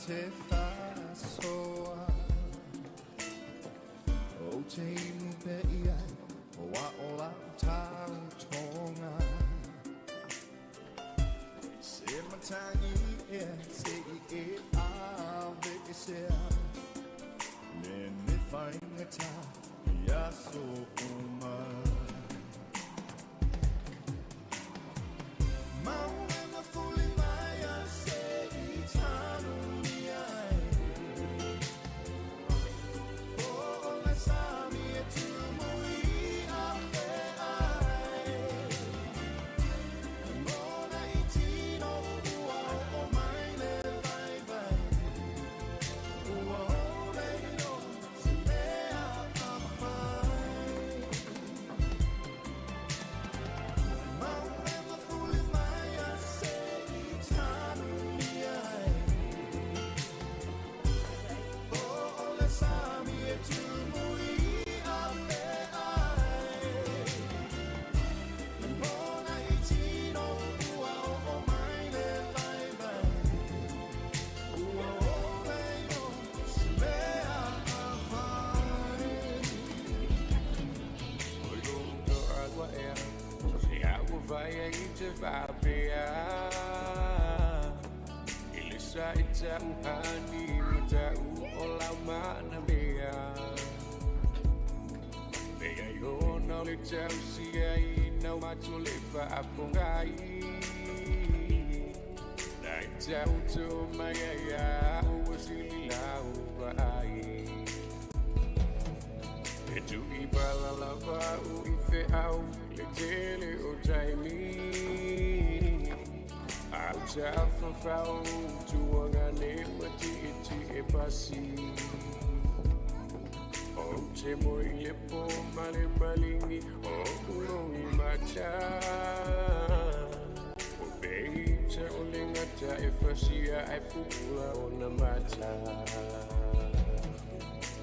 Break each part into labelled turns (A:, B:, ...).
A: Te whasoa O te imu pe ia O a o lau tau tonga Se matangi e se i e a ve sea Le me whaingata ia so uma. Maunga fuli mai a se i tanu.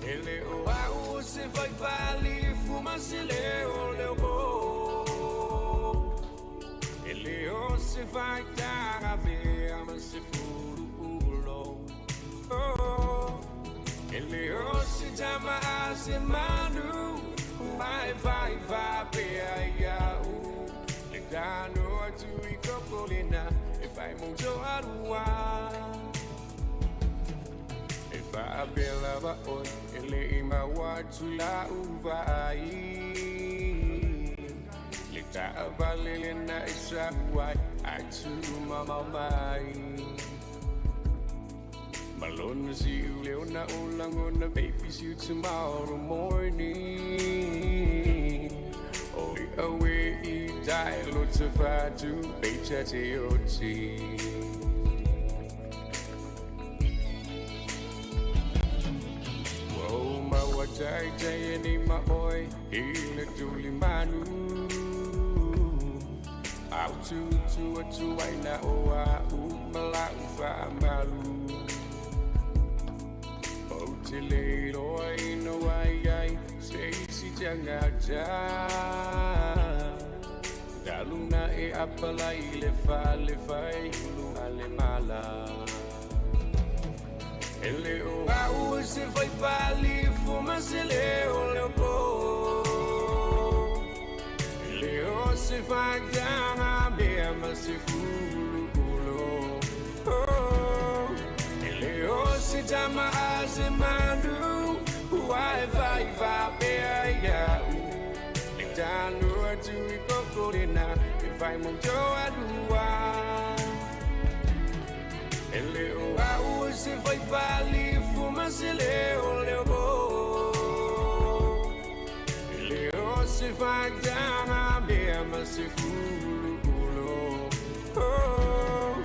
A: Ele o au se vai vale fuma se leo leo bo. Ele o se vai dar a ver mas se furu ulo. Oh, ele o se chama a se manu vai vai vai pe ai u. Le dano tu i kokolina e vai mo arua. E faapela va oe e le i mau atu la uvai. Le taavale lena e sa uai ai tu mamau mai. Malone see you leona o langona baby see you tomorrow morning. Oh away i dai lo te fatu becha te oti. Whoa, ma wa tai tai ni ma oi, ile tuli manu. Au tu tu tu ai na o a u mala u fa malu. O te le roi no ai ai, se si tanga ja. Daluna e apala i le fa le fai ulu ale mala. Ele o au se vai pali fuma se leo leo po. Ele o se vai gana me se fulu ulo. Oh, ele o se chama a se mandu vai vai vai pe ai ya u. Le tanu atu i kokorina e vai mo alua. Ele o au se vai pali fuma se leo leo bo. Ele o se vai gana me se fulu ulo. Oh,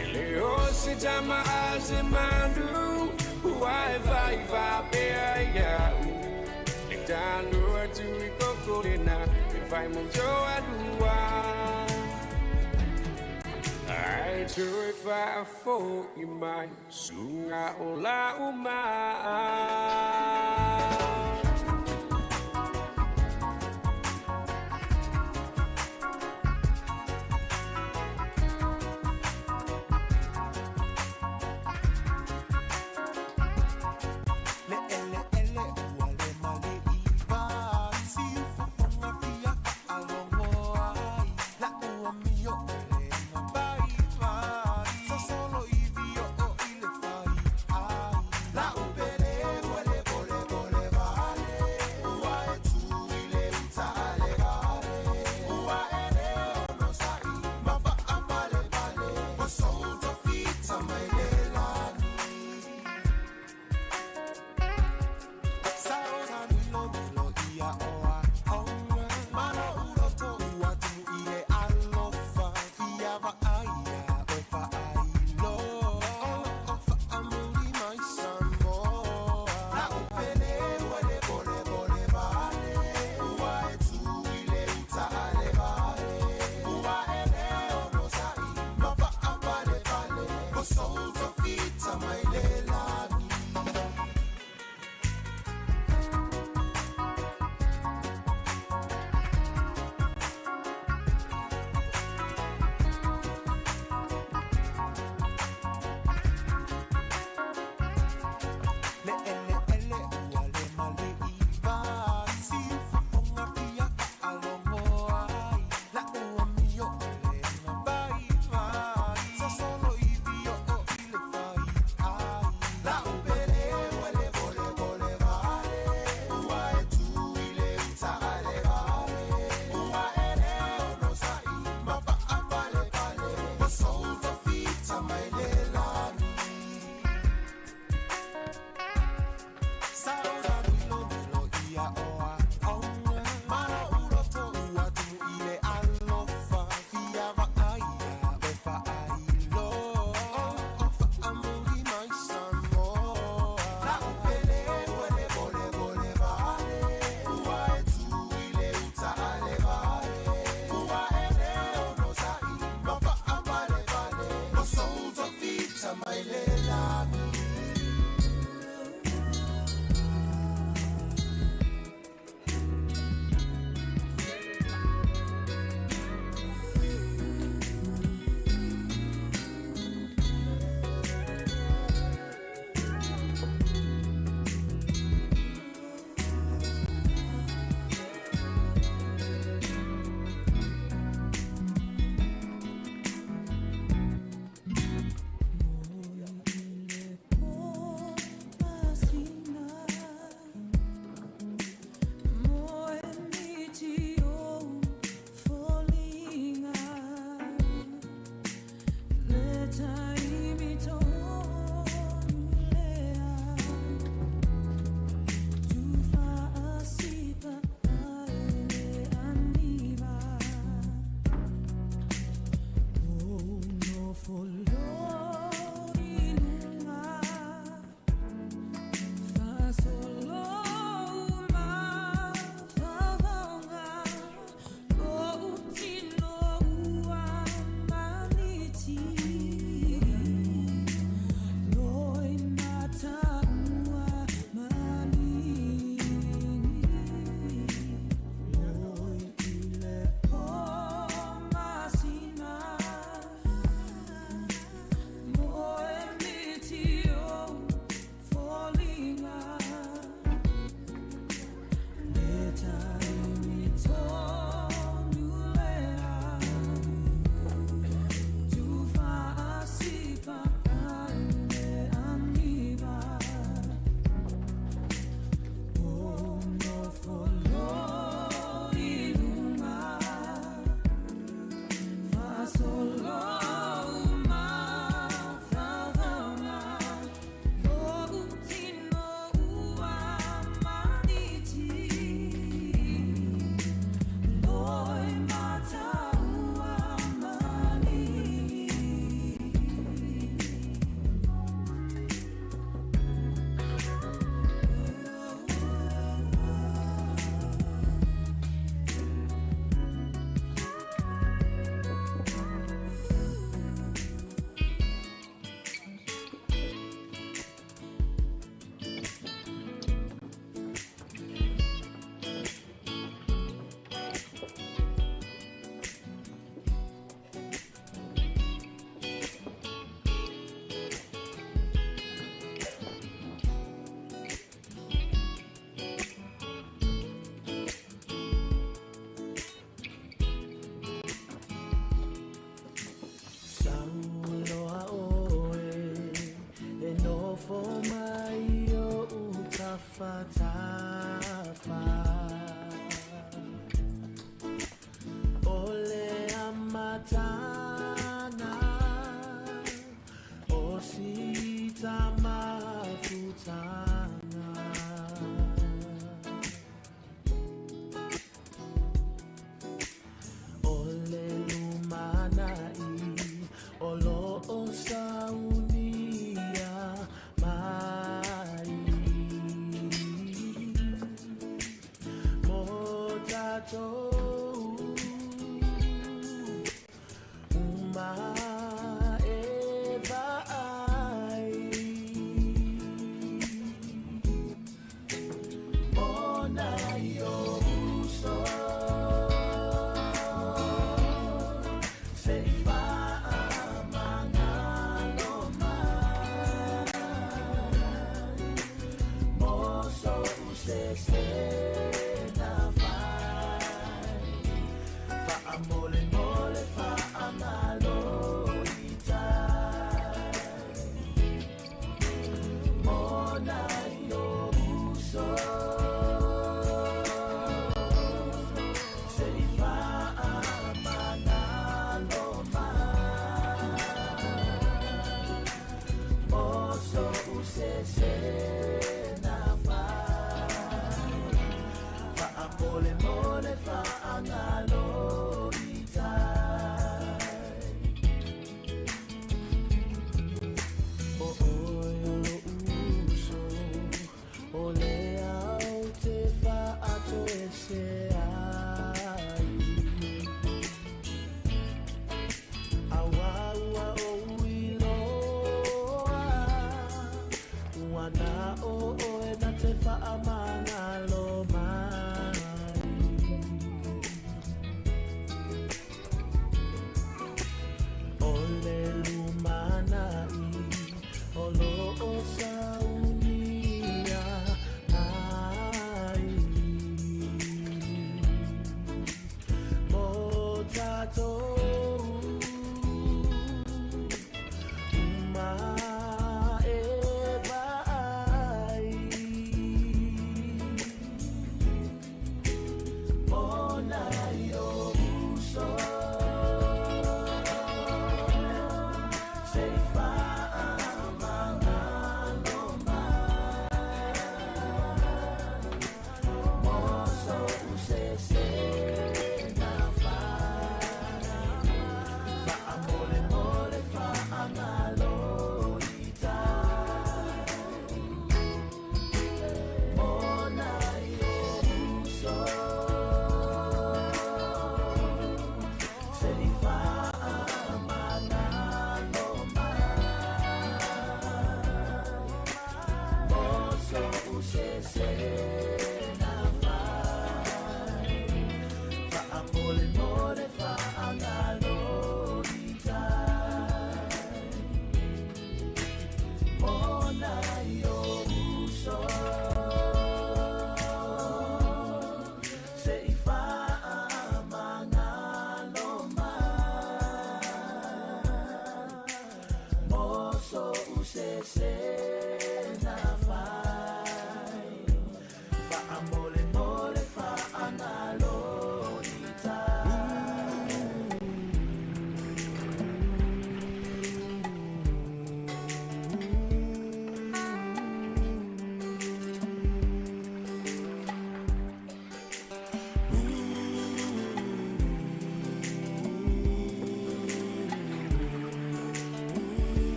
A: ele o se chama a se mandu vai vai vai pe ai ya u. Le tanu atu i kokorina e vai mo alua. Ai tu e fa fo i mai sunga o la o mai.
B: Le ele ele ua le male iva si ufofonga fia faalogo ai la ua mio le na vai vai sosolo ivi o o i le fai ai la upele ua le vole vole.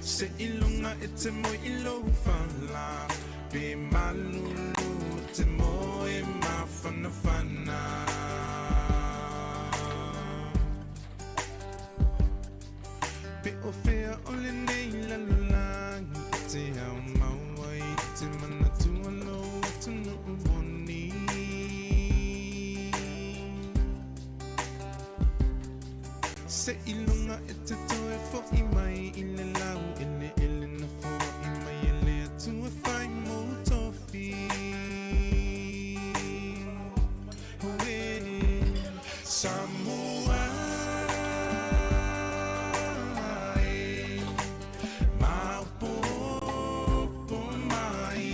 C: Se ilunga e te mo ilo fala pe malulu te mo e mafana fana pe o fea o le nei la lulangi te au maua i te manatua lo tunu moni se ilunga e te toe fo i mai i le lau ele ele na fo i mai ele atua fai mo tofi Oe Samoa e maopopo mai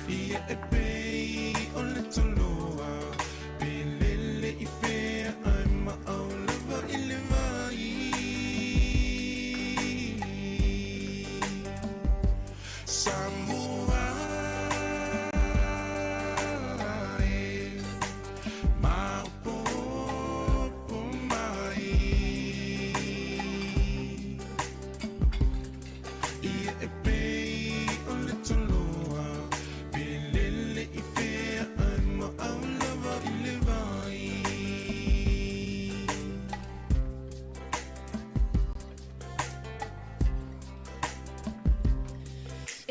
C: ia e pei o le toloa Lele i fea ai ma au lava i le vai Samoa e maopopo mai Ia e pei o le toloa Lele i fea ai ma au lava i le vai.
D: E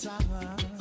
B: Thank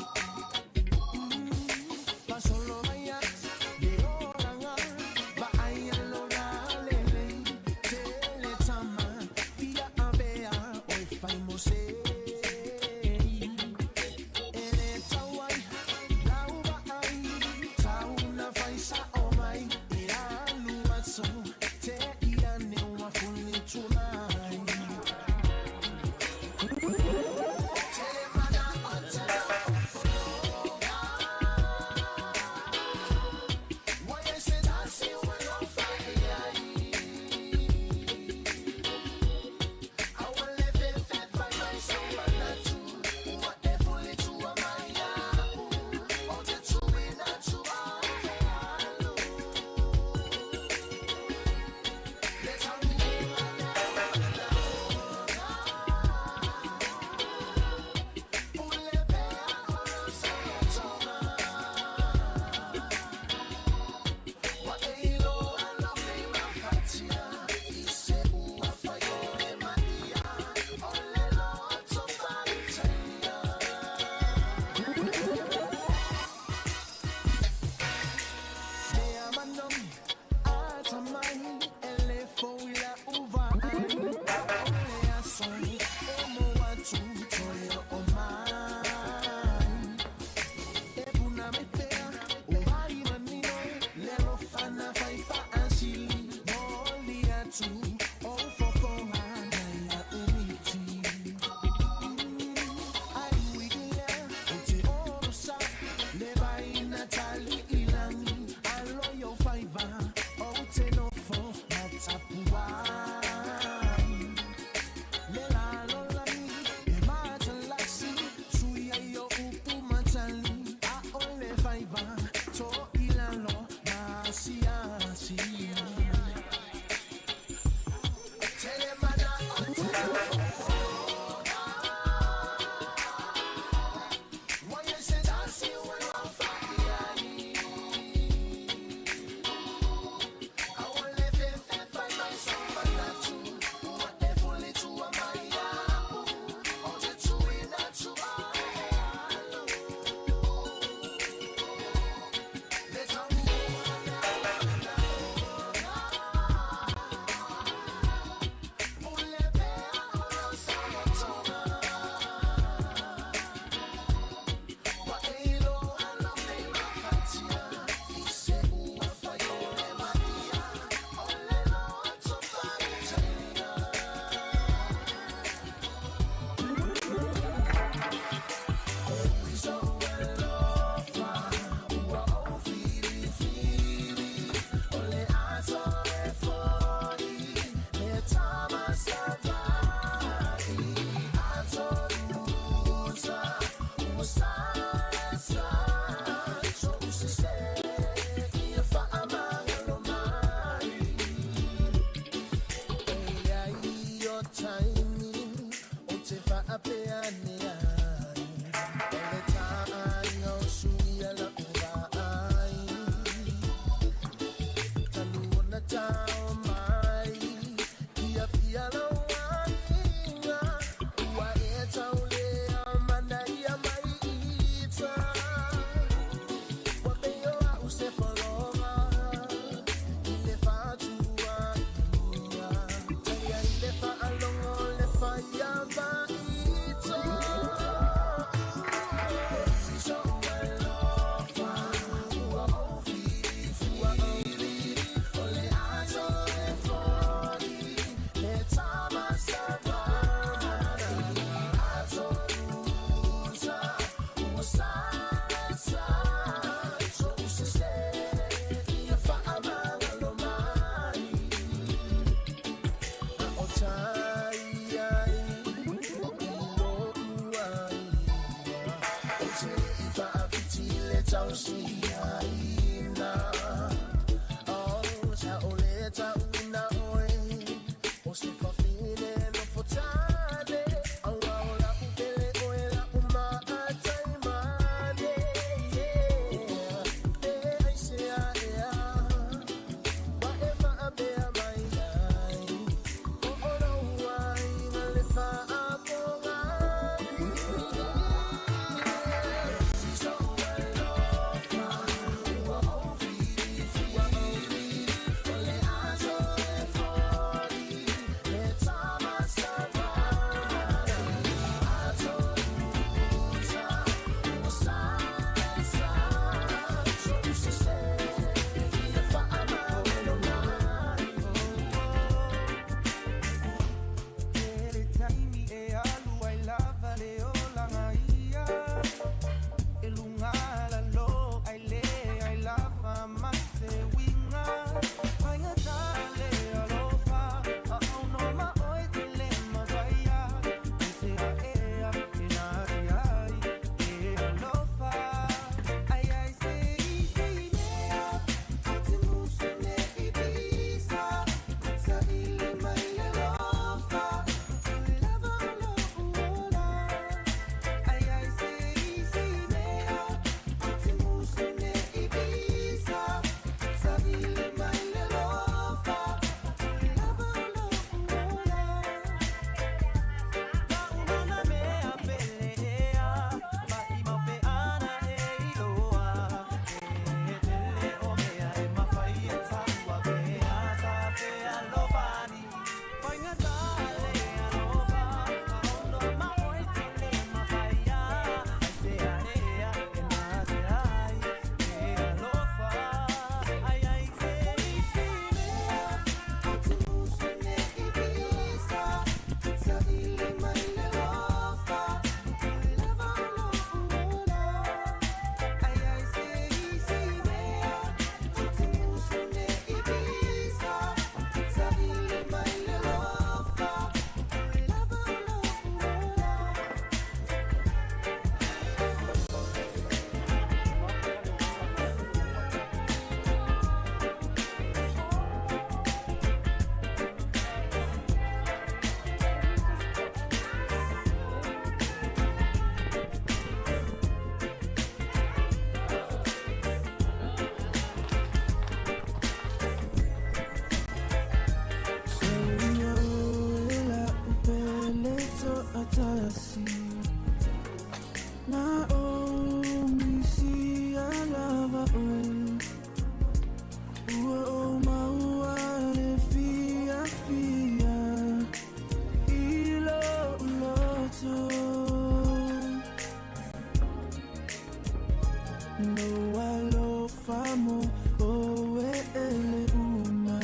B: No alofa mo oe ele uma.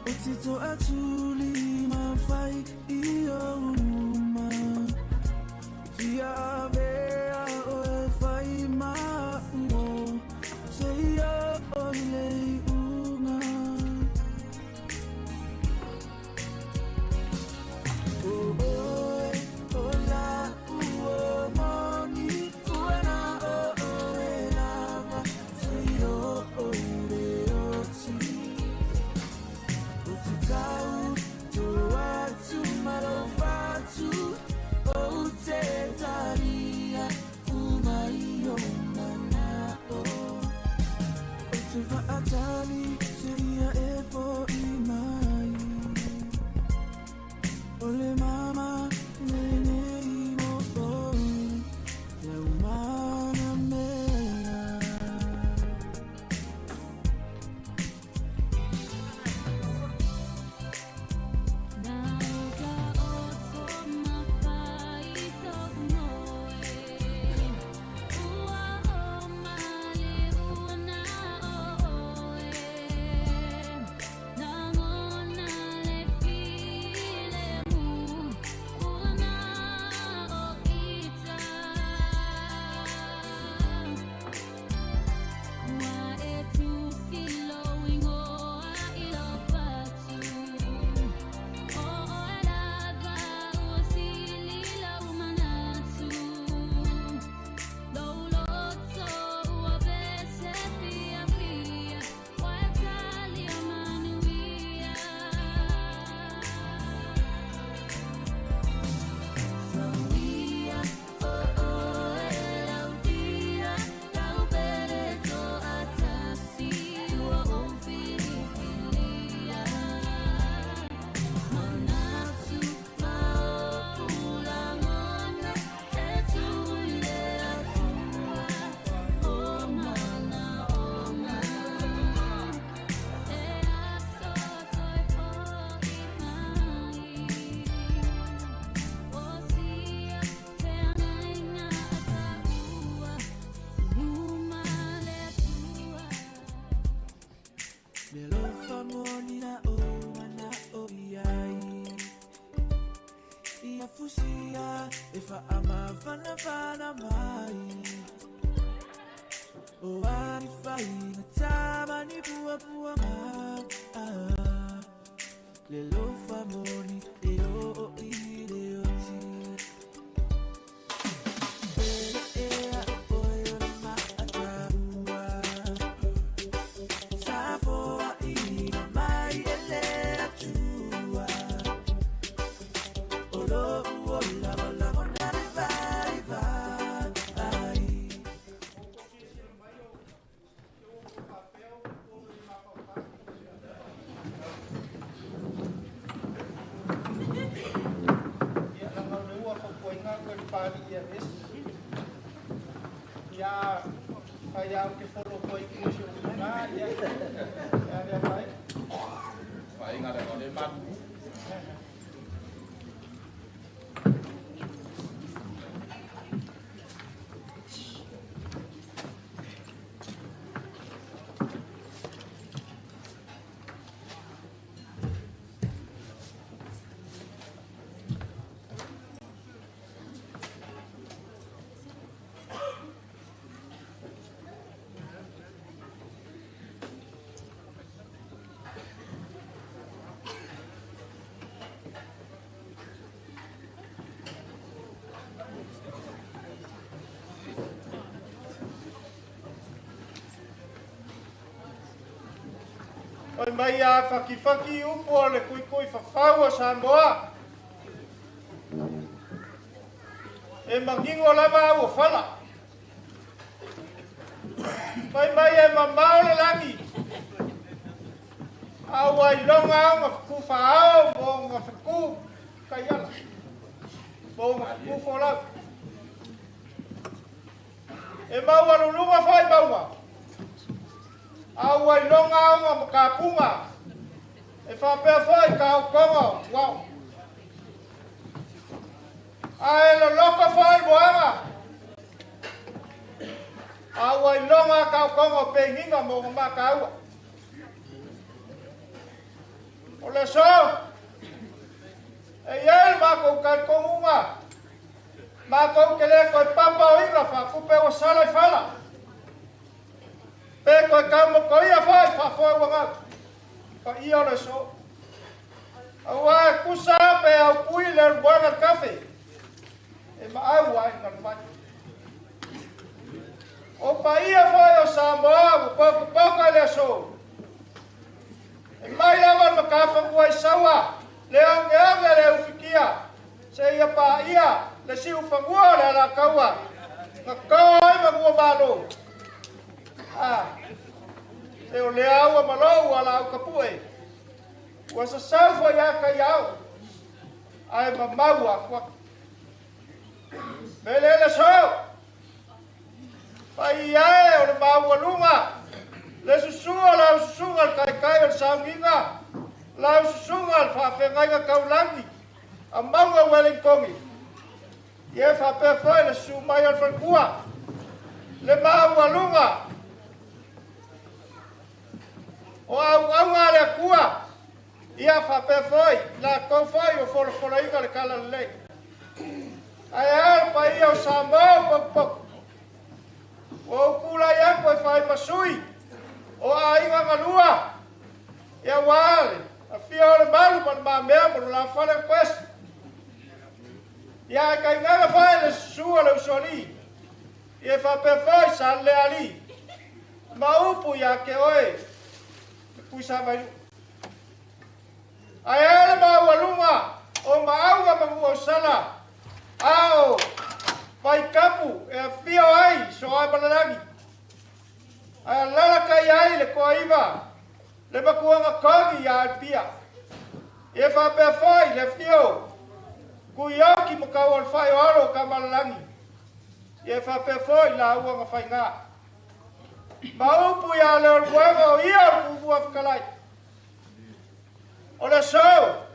B: O tito atuli mafai i o uma. Fia avea oe fai ma'u o se ia o le iuga. O oe o la ua moni ua na o oe lava se ia o i le oti. O te tau tō atu malo fatu o te taria umai o mana o. O te vaatali se ia e fo i mai. O le mama nene i mo oi le umana mea. Le alofa moni na o mana o iai. Ia fusia e faamafanafana mai. O ani fai na tama ni puapua ma. Ah. Le alofa moni e o o i le oti. Ele ea o oe o le maatāua. Safoa ina mai e le atua. O lo'u ola lagona le vaivai.
D: Ia laga o le ua fautuaina au e le Papalii e aveese. Ia fai lava ou te folo atu ai i tua i si ou tina, ia e a le afaina. Fai mai a fakifaki upu o le kuikui fafau o Samoa. E manino lava au o fala. Fai mai e mamao le lagi. A ua iloga ao ga feku faaao mo ga feku kaiala. Mo ga feku folau. E maualuluga foi mauga. A ua iloga aoga ma kapuga. E faapea foi taotoga o tuao. Ae loloto foi moaga. A ua iloga kaokaoga o pegiga mo oga makaua. O le aso, e i ai le makou talitonuga, matou te le toe papaoina faakupe ua sala i fala, pe toe taumotoia foi faafoe ua gau. Paia o le aso. Aua e tusa pe aupui le aluaga le kafe, e maau ai le galuvai. O paia foi o Samoa ua potopoto i le aso. E mai lava le matafanua i Saua, le ogeoge le ufitia, seia paia le siufanua o le Alataua, na to ai manu o Malo. A, se o lea ua malou a lau tapue, ua sasau foi a kaiao, ae mamau a kuaki. Mele le so, paia e o le maualuga, le susuga lau susuga le taitai o le sauniga, lau susuga le faafeagaiga taulagi, a Mauga Wellingtoni, ia e faapea foi le susu mai o le faletua, le maualuga o auauga a le Atua, ia faapea foi latou foi o folafolaina le talalelei. Ae a le paia o Samoa o potopoto, ua ou tulai atu e fai ma sui o aiga galua, ia aua le afio o le malu ma le mamea ma lo la fale o Toesi. Ia e tainana foi le susu o le usoalii, ia e faapea foi Salelealii, ma upu ia te oe le Tuisavailuu. Ae a le maualuga o maauga ma nuuausala, a o Vaikapu e afio ai Soaemalalagi, ae alalatai ai le toaiva le matuaga togi ia Alipia. Ia faapea foi le afio Tuioki ma Taualefai o alo o Tamalalagi, ia faapea foi lauga na faiga. Ma upu ia Leoluega o ia o le Tumua Fetalai. O le aso,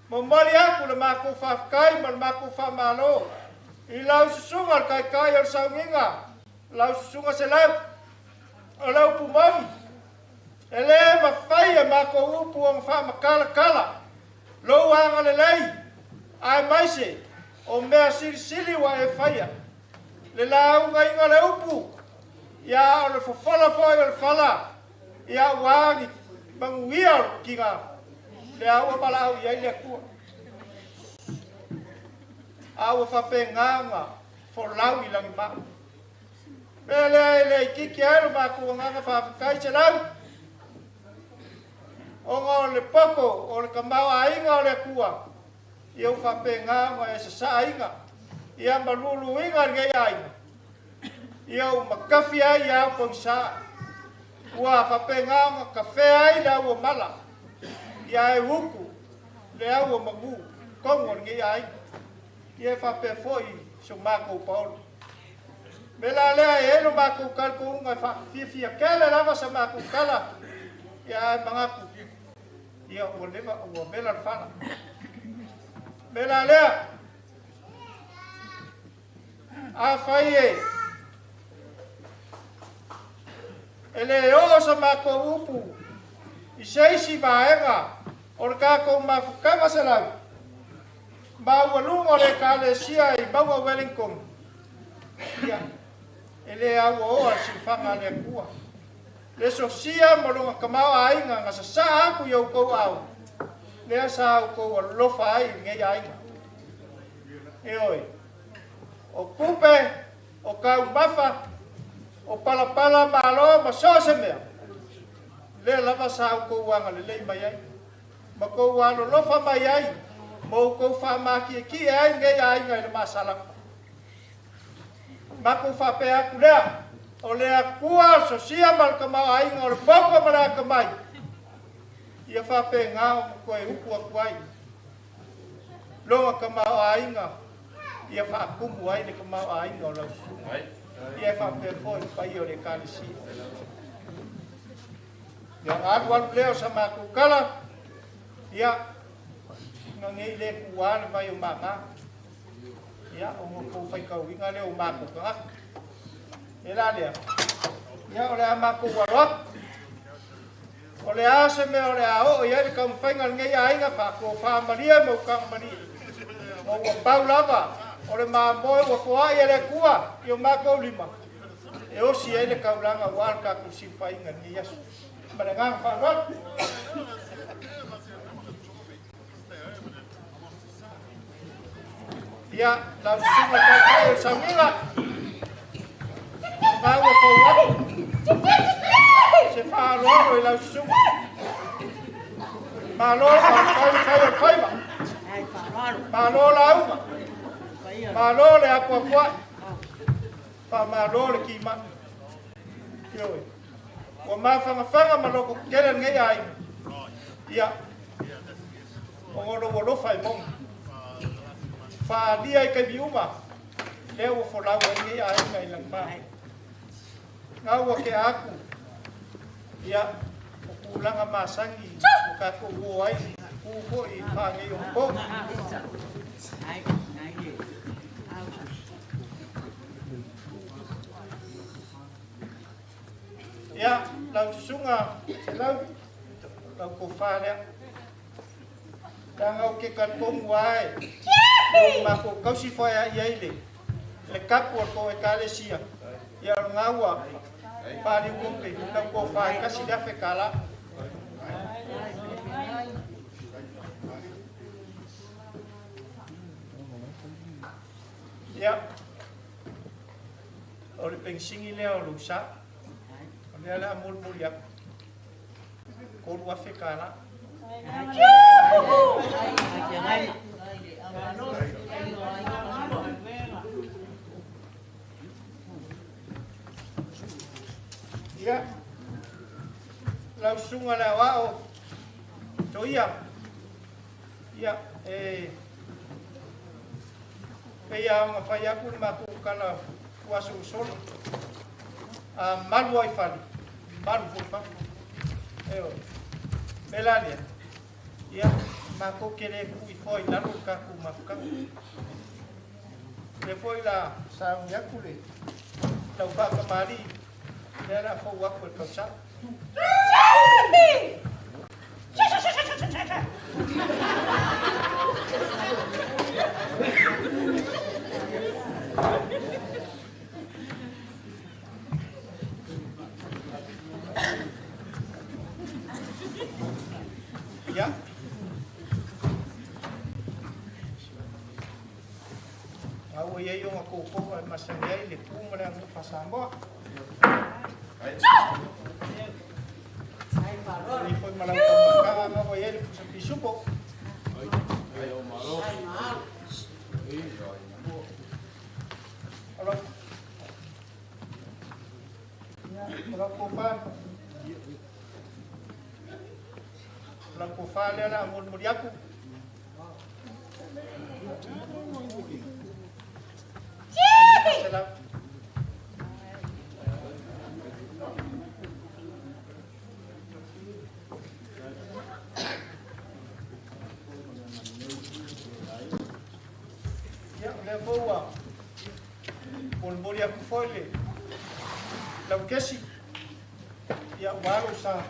D: momoli atu le matou faafetai ma le matou faamalo i lau susuga le taitai o le sauniga, lau susuga Selau, o le upu moni, e le mafai e matou upu ona faamatalatala lou agalelei, aemaise o mea silisili ua e faia. Le laugaina le upu, ia o le fofola foi o le fala, ia ua ni manuia o le tiga, le au valaau i ai le Atua. A ua faapena folau i lagima. Mea lea e le itiiti ai lo matou agaga faafetai Selau, ona o le poto o le tamaoaiga o le Atua, ia ua faapena ona e sasaaina, ia ma luluina lenei aiga, ia ua matafi ai ia au pogisa, ua faapena ona kafea ai le au o mala, ia e utu le au o manu, tonu o lenei aiga, ia e faapea foi so matou paolo. Me la lea e ai lo matou talitonuga e faafiafia tele lava sa matou tala, ia ae manatu, ia ua leva ua mela le fala. Me la lea, afai e le oo sa matou upu i se isi vaega o le tatou mafutaga Selau, maualuga o le Ekalesia i Mauga Wellington, ia, e le auaoa le silafaga a le Atua. Le sosia ma lona tamaoaiga na sasaa atu i outou ao, lea sa outou alofa ai i lenei aiga. E oe, o tupe, o taumafa, o palapala malo ma so o se mea, lea lava sa outou agalelei mai ai, ma tou alolofa mai ai, ma outou faamatietie ai lenei aiga i le masalafa. Matou faapea atu lea, o le Atua o sosia ma le tamaoaiga o le poto ma le atamai, ia faapena ona toe upu atu ai lona tamaoaiga, ia faatumu ai le tamaoaiga o lau susuga, ia e faapea foi le paia o le Ekalesia. Ia ona alu alu lea o sa matou tala, ia na nei le tuua le vai o maga, ia ona tou faitauina lea o matou tagata. E la lea, ia o le a makou alo atu. O le a se mea o le a oo i ai le taumafaiga lenei aiga faatofāmalie ma utagamalie. Ma ua pau lava o le mamoe ua foai e le Atua i o matou lima e osi ai le taulaga aua le tatou siufaaiga i lenei aso. Ma le agaga faaaloalo. Ia, lau susuga taitai o le sauniga, o maua fou atu se faaaloalo i lau susuga. Malo faafetai le fai o le faiva. Malo lauga. Malo le apoapoai. Faamalo le kimai. Ioe. Ua mafagafaga ma loto tetele lenei aiga. Ia, ona o lou alofa e moni. Faaalia i taimi uma, lea ua folau ai lenei aiga i lagima. Gau ua tea atu, ia, o tulaga masani ua tatou o ai, tu foi faaneionapo. Ia, lau susuga Selau, lau tofa lea. Leaga ou te talitonu lava e matou tausi foi i ai le kapu o le tou Ekalesia, ia o lena ua faaliu tupe lau tofa e $1,000. Ia, o le penisini lea o lou sa, o lea o le a molimoli atu, $3,000. Ia, lau susuga i le aoao, Toia, ia, e pei lava ona fai atu le matou tala ua aso ua sola. A malu ai fale, malu foi fafo. Ioe. Me la lea, ia, matou te le tuuifoa i lalo le tatou mafutaga. Lea foi la sauni atu le lau faatamalii, lea o le a fou atu e le tausaga. Ia. A ua i ai ona totoga e masani ai le tu ma le aganuu faa-Samoa. E foi ma lau taumafataga na ua i ai le pusa pisupo. O lau tofa, o lau tofa lea o le a molimoli atu. 500. Ia, o lea foi ua molimoli atu foi le lau kesi. Ia, ua lou sa.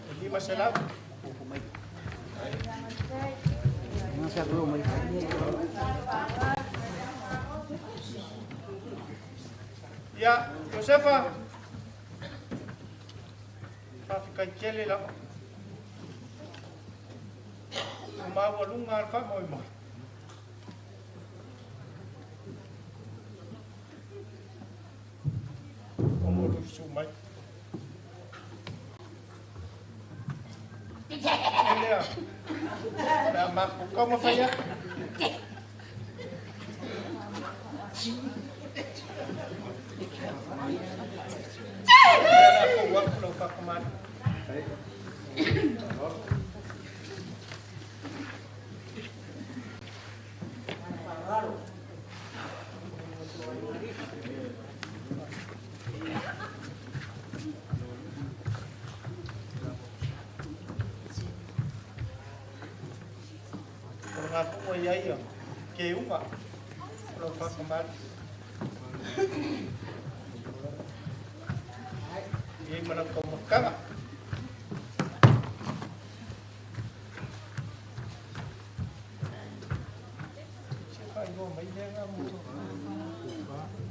D: E 500. Ia, Josefa, faafetai tele lava. Ua maualuga le faamoemoe. O mo lou susu mai. E lea, o le a matou taumafai atu. Lea o le a fou atu lau faakamani. O lena foi ua i ai keuga. o lau faakamali. Ia ma lau taumafataga. Se faailoa mai lea ga mo.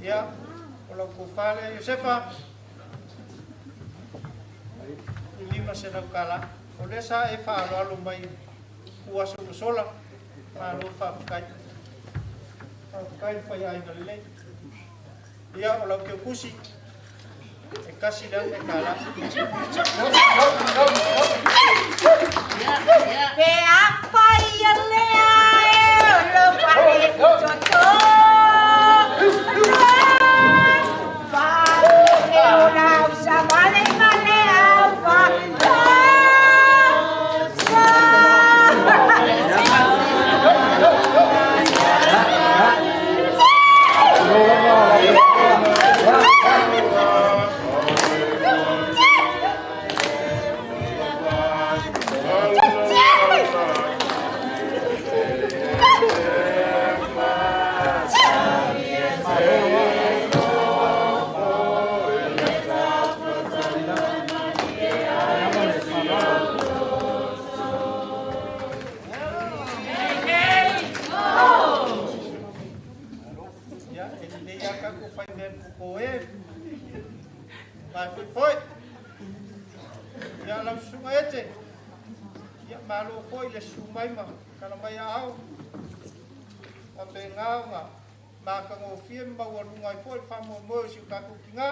D: Ia, o lau tofa lea Iosefa. I $500. O lea sa e faaaloalo mai ku aso ua sola. Malo faafetai. Faafetai le faiaiga lelei. Ia, o lau keukusi. E $1,000.
E: Pe afai lea e o lo pale toto. Fa e o lau sa vale ma le au fa.
D: Ia, e lelei lava tatou faimea koko e. Mai foi foi. Ia, lau susuga ete. Ia, malo foi le susu mai ma kala mai aao. Faapena ona matagofie ma maualuga ai foi le faamoemoe o si o tatou tigā.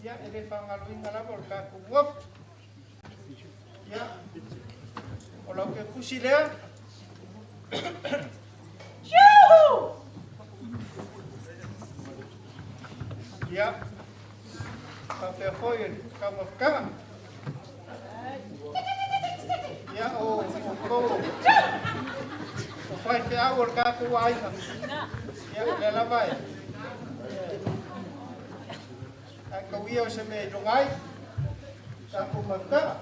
D: Ia, e le faagaloina lava o le tatou nofo. Ia, o lau kekusi lea. Ia, faapea foi le taumafataga. Ia, o kou o faifeau o le tatou aiga. Ia, o lea lava e. Ae tauia o se mea i luga ai, tatou mafutaga.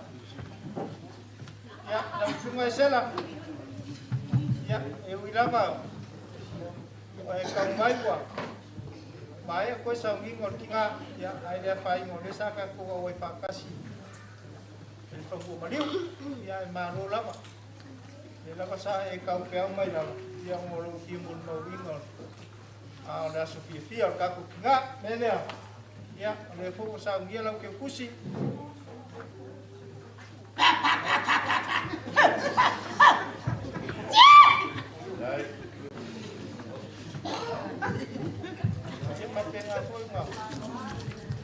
D: Ia, lau susuga e Sela. Ia, e ui lava o e kau mai ua. Maea koe sauniga o le tiga, ia, ae le afaina o lea sa tatou auai faatasi i le fanua maliu. Ia, e malo lava. Lea lava sa e kaupeau mai lava, ia, ona o lou fia molimauina a o le aso fiafia o le tatou tiga. Mea lea, ia, o lea foi ua saunia lau keukusi. Ia, faapena foi ona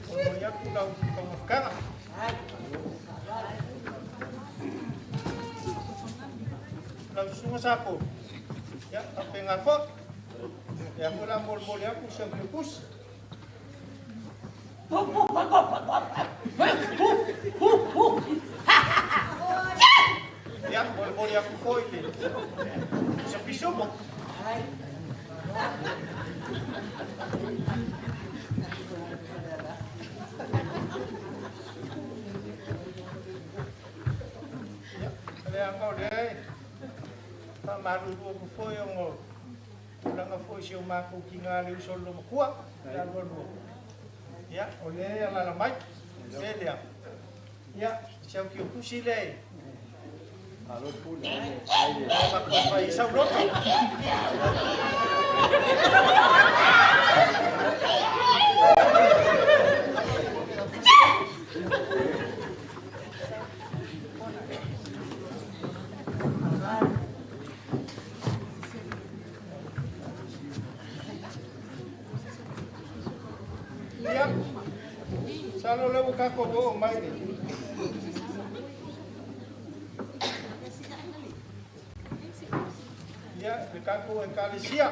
D: molimoli atu lau taumafataga. Lau susuga Sapo, ia, faapena foi. Lea foi la molimoli atu si au keukusi. Ia, molimoli atu foi le se pisupo. Ia, leaga o lea e faamalulu atu foi ona o tulaga foi si o matou tiga le uso o le lomatua, le alualua. Ia, o lea e alaala mai. Le lea. Ia, si au keukusi lea e. Matou fai sau loto. Ia, masalo o lea ua tatou oo mai le ia, le tatou Ekalesia.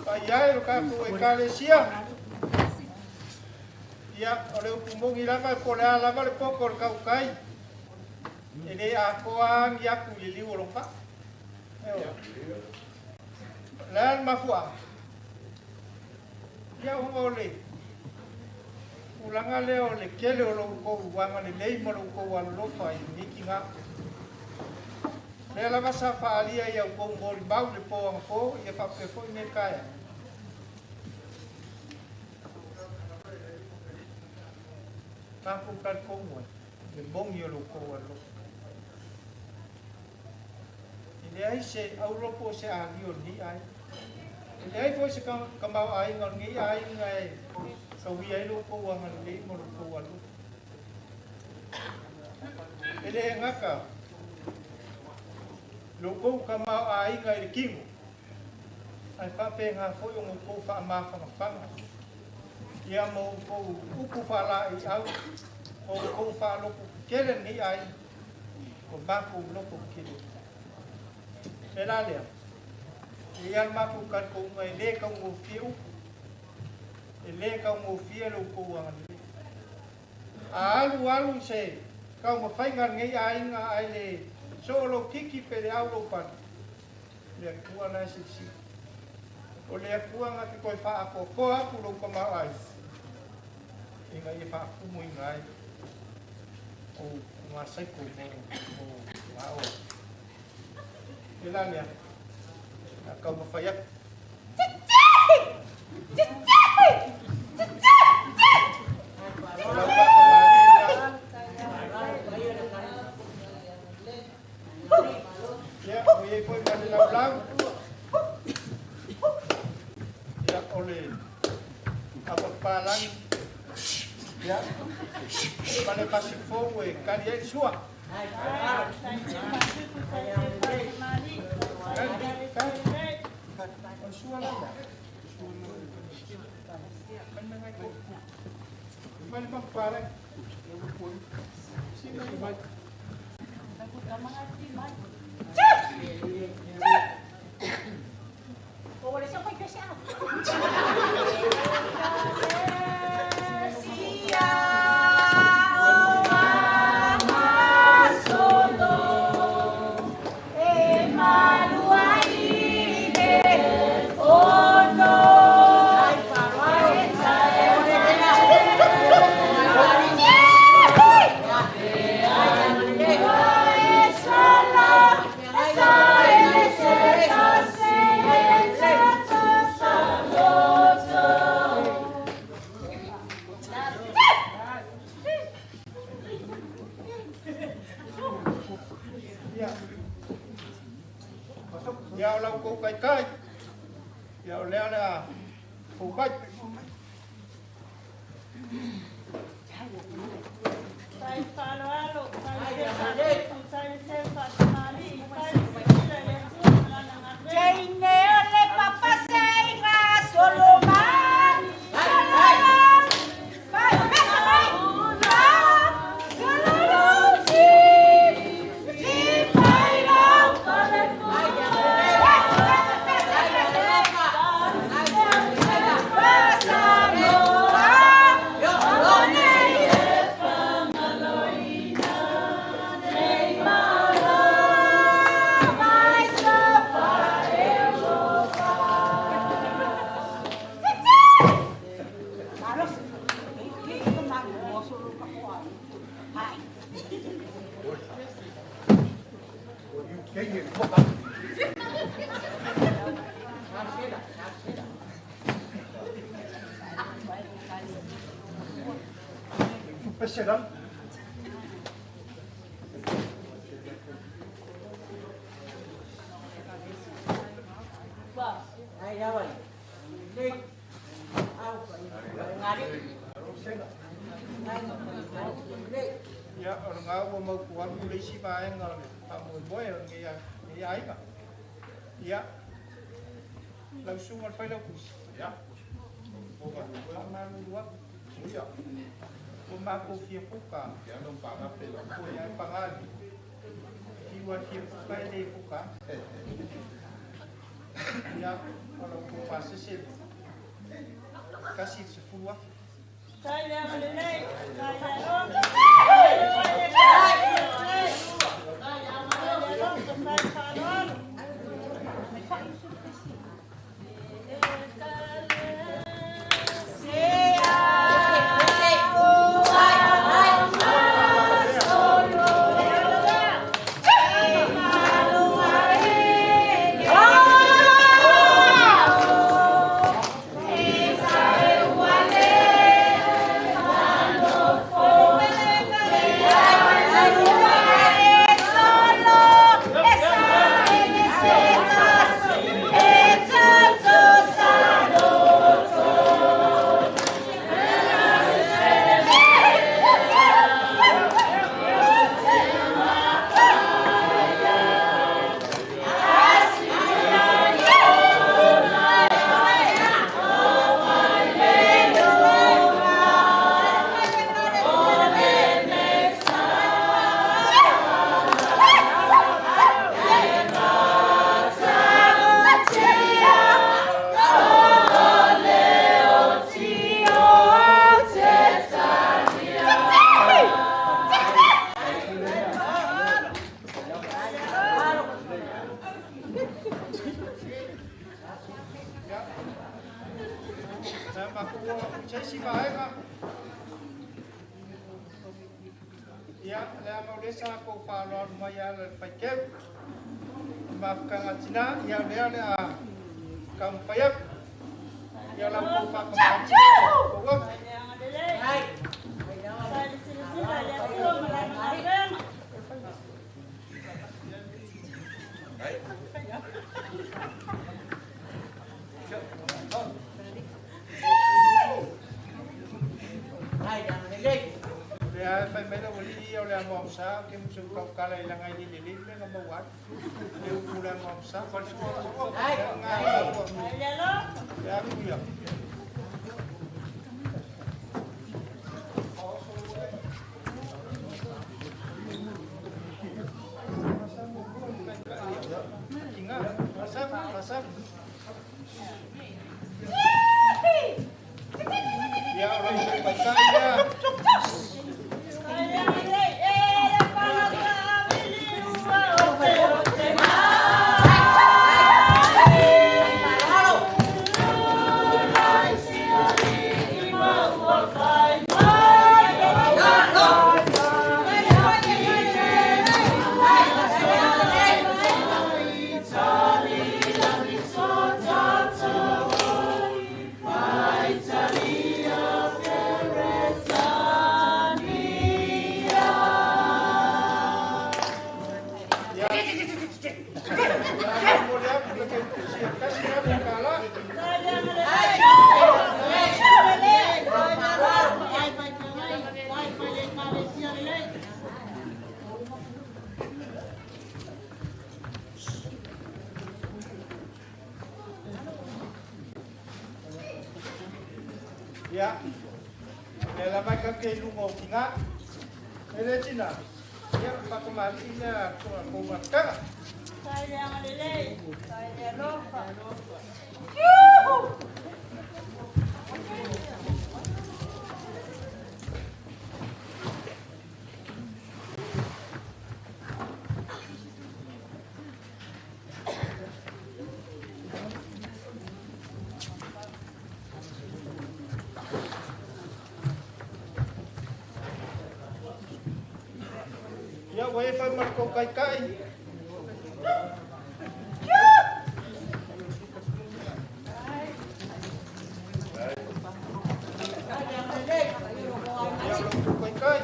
D: Paia e lo tatou Ekalesia. Ia, o le upu moni lava, po o le a lava le poto o le tautai, e le atoa agi atu i le liu o lona faa. Ioe. O le a le mafuaaga? Ia, ona o le tulaga lea o le tele o lo outou agalelei ma lo outou alolofa i lenei tiga. Lea lava sa faaalia i a outou molimau i le po agapo ia faapea foi lenei taeao. Tatou talitonu ai le moni o lo outou alofa. E leai se auro po o se alio o lenei aiga. E leai foi se tamaoaiga o lenei aiga e tauia ai lo outou agalelei ma lo outou alofa. E le gata lo outou tamaoaiga i le kino, ae faapena foi ona outou faamafanafana ia ma outou upu faalaeiau ma outou faaloto tetele lenei aiga, ua matou loto tetele. E la lea, e i ai le matou talitonuga e le taugofie upu, e le taugofie lo outou agalelei. A alu alu se taumafaiga a lenei aiga ae le soo lou titi pe le au lou pale, le Atua la e silasila. O le Atua na te toe faaatoatoa atu lou tamaoaiga ina ia faatumuina ai ou tugasaiko mo gaoa. E la lea, a taumafai atu. O lau faatamāliga, ia, ua i ai foi ma le laulau, ia, o le apapalagi, ia, ma le masifou e kali ai le sua. Kali, kali, o le sua la lea. Mai mai mai ko. Mai le mapapalagi. Si mai mai. Ia, ia o lau kou kaikai, ia o lea lea fou mai.
E: Teine o le papa seiga Solomon, Solomon, vai, vai, vai, Solomon, si, vai,
D: Pese lau. Ia, o le ngā ua mau ku alu le isi vaega o le faamoemoe o lenei aiga. Ia, lau susuga o le Failautusi. Ia, faamalulu atu. Ua matou fia puka. Ua ia e pagali. Fiu a fia puka e le puka. Ia, o lau tou pasese kasi i le 10,000. makou oo atu i se isi vaega. Ia, leaga o lea sa kou faaaloalo mai e ala i le faiteu i mafutaga a tinā, ia o lea o le a taumafai atu. Ia o la outou faakamāliiga tou atu. Lea e fai mai le aualii ia o le amoamosa ou te musu tautala i laga e le lelei le mea na maua ai. Le upu o le amoamosa. Le atu ia. Ia, o lau taitai lea. Ia, o le a momoli atu le tautusi e $1,000. Ia, o lea lava e tatou te i luga o tiga. E le tina, ia, o le faatamalii lea a le tou mafutaga. Ia, ua e fai ma le tou taitai. Ia, o lo outou taitai.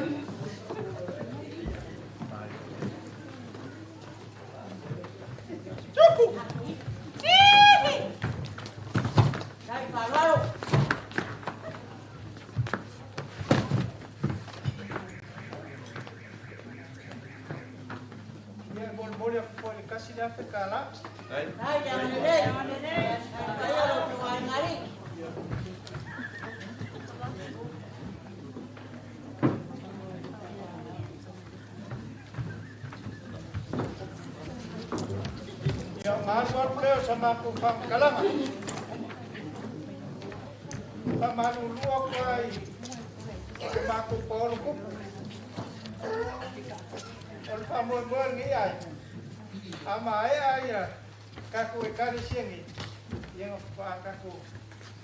D: Ia, e molimoli atu foi i le $1,000. Ia, ona alu alu lea o sa matou faamatalaga. Faamalulu atu ai i le matou paolo tupu. O le faamoemoe o lenei aiga, a maea ia tatou ekalesia nei, ia ona faatoa tatou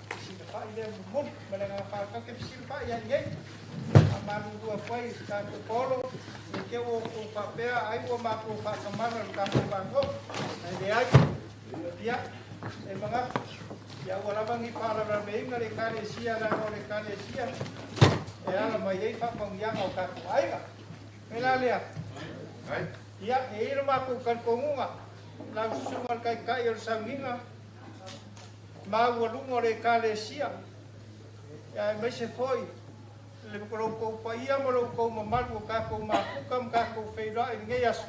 D: fesilafai lea mulimuli. Ma le agaga faaaloalo tatou te fesilafai ai nei. Faamalulu atu ai i le tatou paolo, ne i te i ua outou faapea ai ua matou faatamala i le tatou vanoa. Ae leai. Ia, e manatu, ia aua lava ne i faalavelaveina le ekalesia leaga o le ekalesia e ala mai ai faamanuiaga o tatou aiga. O le mea la lea, ia, e i ai le matou talitonuga, lau susuga i le Taitai o le sauniga maualuga o le ekalesia, aemaise foi le lo outou paia ma lo outou mamalu o tatou mafuta ma tatou feiloai i lenei aso.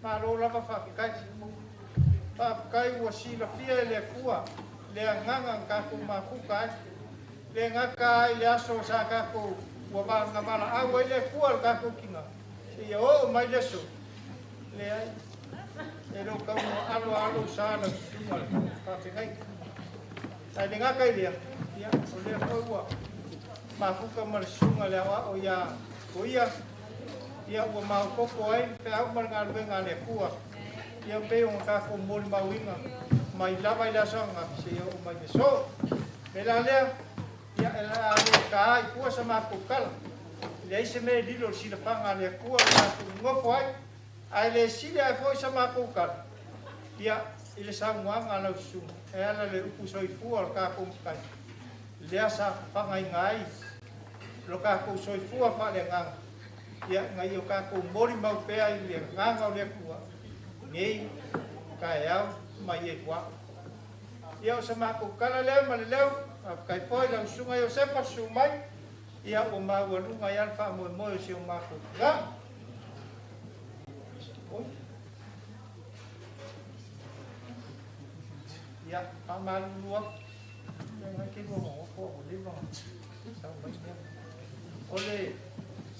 D: Malo lava faafetai. Faafetai ua silafia e le Atua le agaga na tatou mafuta ai. Le gata ai le aso sa tatou ua valaau ai le Atua i le tatou tina, seia oo mai le aso. Leai, e le o tau aloalo sa lau susuga i le faafeagaiga. Ae le gata i lea, ia, o lea foi ua mafuta ma le susuga i le aoao ia Toia, ia ua maopoopo ai le feau ma le galuega a le Atua. Ia pei ona tatou molimauina mai lava i le aso ananafi seia oo mai le aso. O le mea la lea, Ia e la le ka ai tua sa matou kala. Leai se mea e lilo i le silafaga a le Atua o le matou nofo ai, ae le sili ae foi sa matou kala, ia, i le saunoaga a lau susuga e ala i le upu soifua o le tatou Matai, lea sa fafagaina ai lo tatou soifua faaleagaga, ia, ina ia o tatou molimau pea i le agaga o le Atua, nei, taeao ma i e lua. Ia, o sa matou tala lea ma le leo, faafetai foi i lau Susuga Iosefa, susu mai, ia ua maualuga ai lava le faamoemoe o si o matou tina. Oi. Ia, faamalulu atu, ia nai ke lua nonofo ua leva ona sau mai mea. O le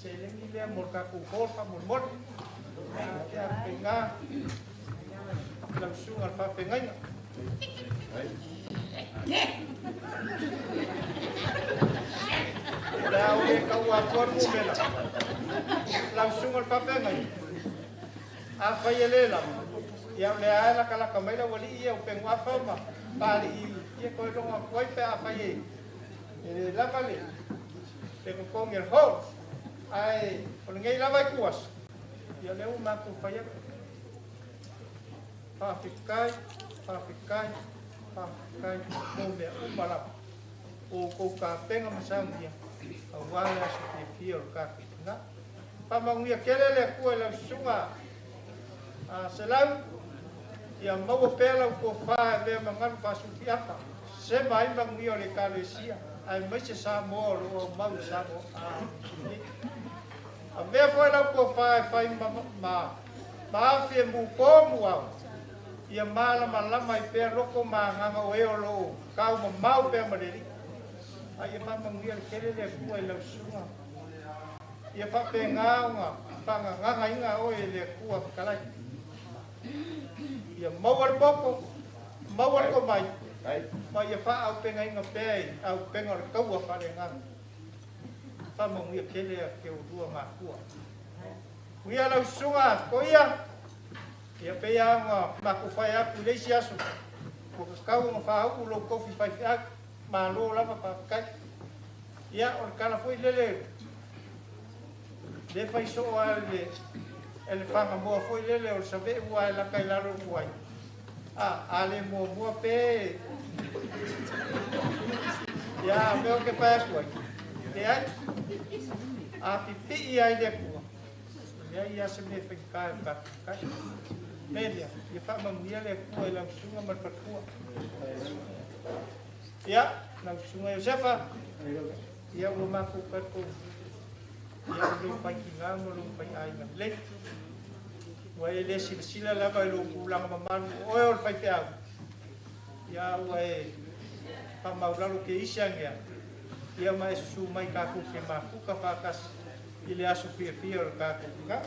D: seleni lea mo le tatou hall faamolemole. Ia, peiga lau susuga i le faafeagaiga. O le a ou le taua atua le numera. Lau susuga i le faafeagaiga, afai e le lava, ia o lea lava e latalata mai le aualii ia o Penuafa ma Papalii ia toe logo atu ai pe afai e le lava le totogi o le hall. Ae o lenei lava ituaso, ia o lea ua matou fai atu. Faafetai, faafetai, faafetai mo mea uma lava ua outou tapena ma saunia aua le aso fiafia o le tatou tina. Faamanuia tele le Atua i lau susuga a Selau, ia maua pea lau tofa e avea ma galu faasufiafa, sema ai manuia o le Ekalesia aemaise Samoa o lo o aumau i Samoa nei. Avea foi lau tofa e fai ma afi e mupo muau, ia malamalama ai pea loko ma agaga o e o lo o taumamao pea ma le Alii. A ia faamanuia le tele le Atua i lau susuga. Ia faapena ona faagagagaina oe e le Atua fetalai. Ia maua le poto, maua le tomai, ma ia faaaupegaina pea i aupega o le taua faaleagaga. Faamanuia tele a te oulua matua. Uia lau susuga Toia, ia pei lava ona matou fai atu i le isi aso, ua tatau ona faauu lou tofi faifeau. Malo lava faafetai. Ia, o le tala foi lele, le fai soo lava e le fagamoa foi lele o le saveu lava e lata i lalo o le uai. A le muamua pe... Ia, a mea ou te fai atu ai, leai, a pipii lava i le Atua, e leai lava se mea e faigata e le tatou Matai. Mea lea, ia faamanuia le Atua i lau susuga ma le faletua. Ia, lau susuga Iosefa, ia ua matou talitonu, ia o lou faitiga ma lou faiaiga lelei. Ua e le silasila lava i lou tulaga mamalu o oe o le faifeau, ia ua e faamaulalo ke isi anea, ia ma e susu mai tatou te mafuta faatasi i le aso fiafia o le tatou tina.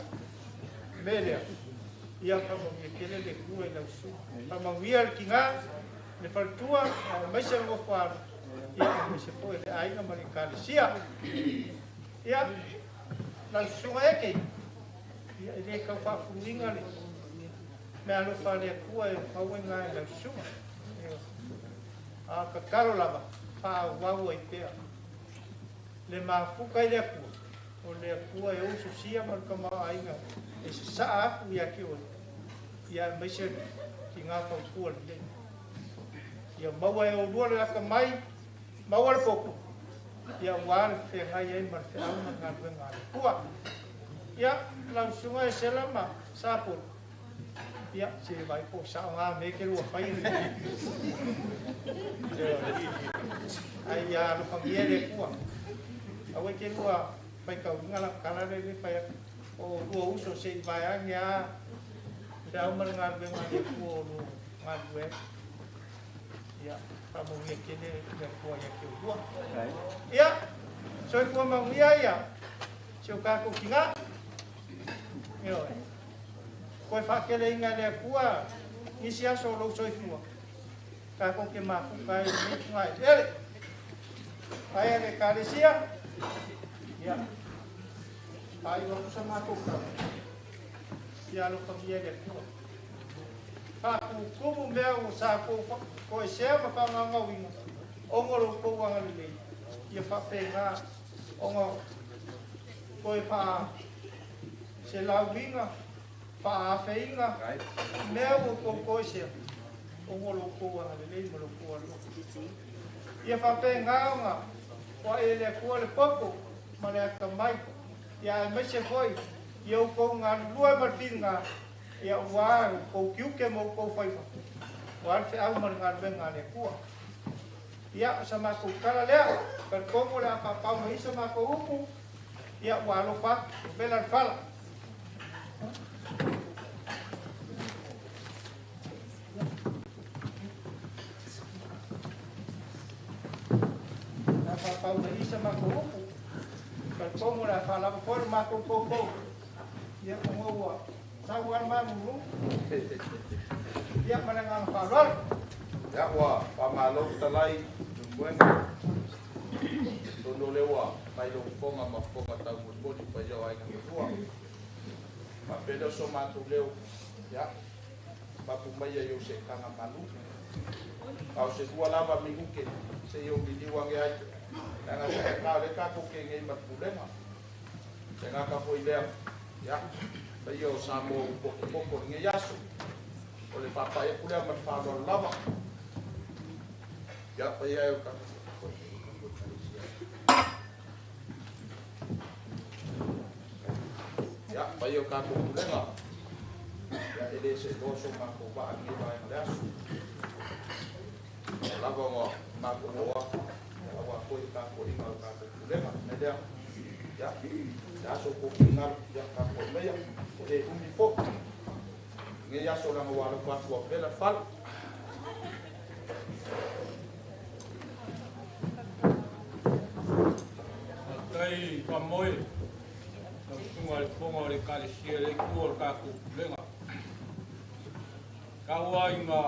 D: Mea lea, ia faamanuia tele le Atua i lau susuga. Faamanuia le tina, le faletua, aemaise le nofoaalo, ia aemaise foi le aiga ma le ekalesia. Ia, lau susuga Eke, ia e le tau faafuluina le meaalofa a le Atua e mauaina ai lau susuga. A tatalo lava, faaauau ai pea le mafuta i le Atua, o le Atua e ususia ma le tamaoaiga e sasaa atu ia te oe, ia aemaise tina fautua lelei. Ia maua e oulua le lata mai, maua le poto, ia aua le feagai ai ma le feau ma le galuega a le Atua. Ia, lau susuga e Sela ma Sapulu, ia, se vai po sao ngā me ke lua fai. Ai ia alofagia le Atua. Aua ke lua faitauina la tala le le fai atu. O lua uso se i vae ane a feau ma le galuega a le Atua o lo galulue ai. Ia, faamanuia tele le Atua ia te oulua. Ia, soifua manuia ia si o tatou tina. Ioe. Koe faateleina e le Atua nisi aso o lou soifua. Tatou te mafuta ai i lenei tugāeleele. Ai a le Ekalesia, ia, faaiu atu sa matou tala, ia alofagia e le Atua. Faatutumu mea ua sa toesea ma faagaogauina ona o lo outou agalelei. Ia faapena ona toe faa se lauiga faafeiga mea ua outou sea ona o lo outou agalelei ma lo outou alofa. Ia faapena ona ua e le Atua le poto ma le atamai ia aemaise foi ia outou galulue ma le filiga ia ua outou tiute ma outou faiva ua le feau ma le galuega a le Atua. Ia o sa matou tala lea talitonu o le a paapau mai ai sa matou upu ia ua alofa atu vela le fala. A paapau mai sa matou upu talitonu o le a faalava foi le matou toutou ia ona ua sau lava le malulu ia ma le agaga faaaloalo.
F: Ia ua faamalo fetalai Leulumoega. Atonu o lea ua fai lou fofoga ma fofoga taumolimoli paia o aiga galua. Faapea lea o so matou leo, ia, mapu maia i ou seetaga malu. A o se lua lava minute se i ou liliu ane ai. Leaga faigata o lea tatou te i nei ma le pulega. Le gata foi lea, ia, paia o Samoa ua potopoto i lenei aso. O le faapai atu lea ma le faaaloalo lava. Ia, paia e o tatou. Ia, paia o tatou pulega. Ia, e le seeloa so matou vaa i lenei vaega o le aso. Ua lava ona matou oo atu, aua foi le tapuaiga a le tatou pulega. O le mea lea, ia, le aso tou finagalo, ia, tapuai maia, e le umi foi lenei aso leaga ua alofa atu ua vela le fale.
G: Faafetai Faamoe lau susuga i le fofoga o le Ekalesia i le itu o le tatou pulega. Tau lava ina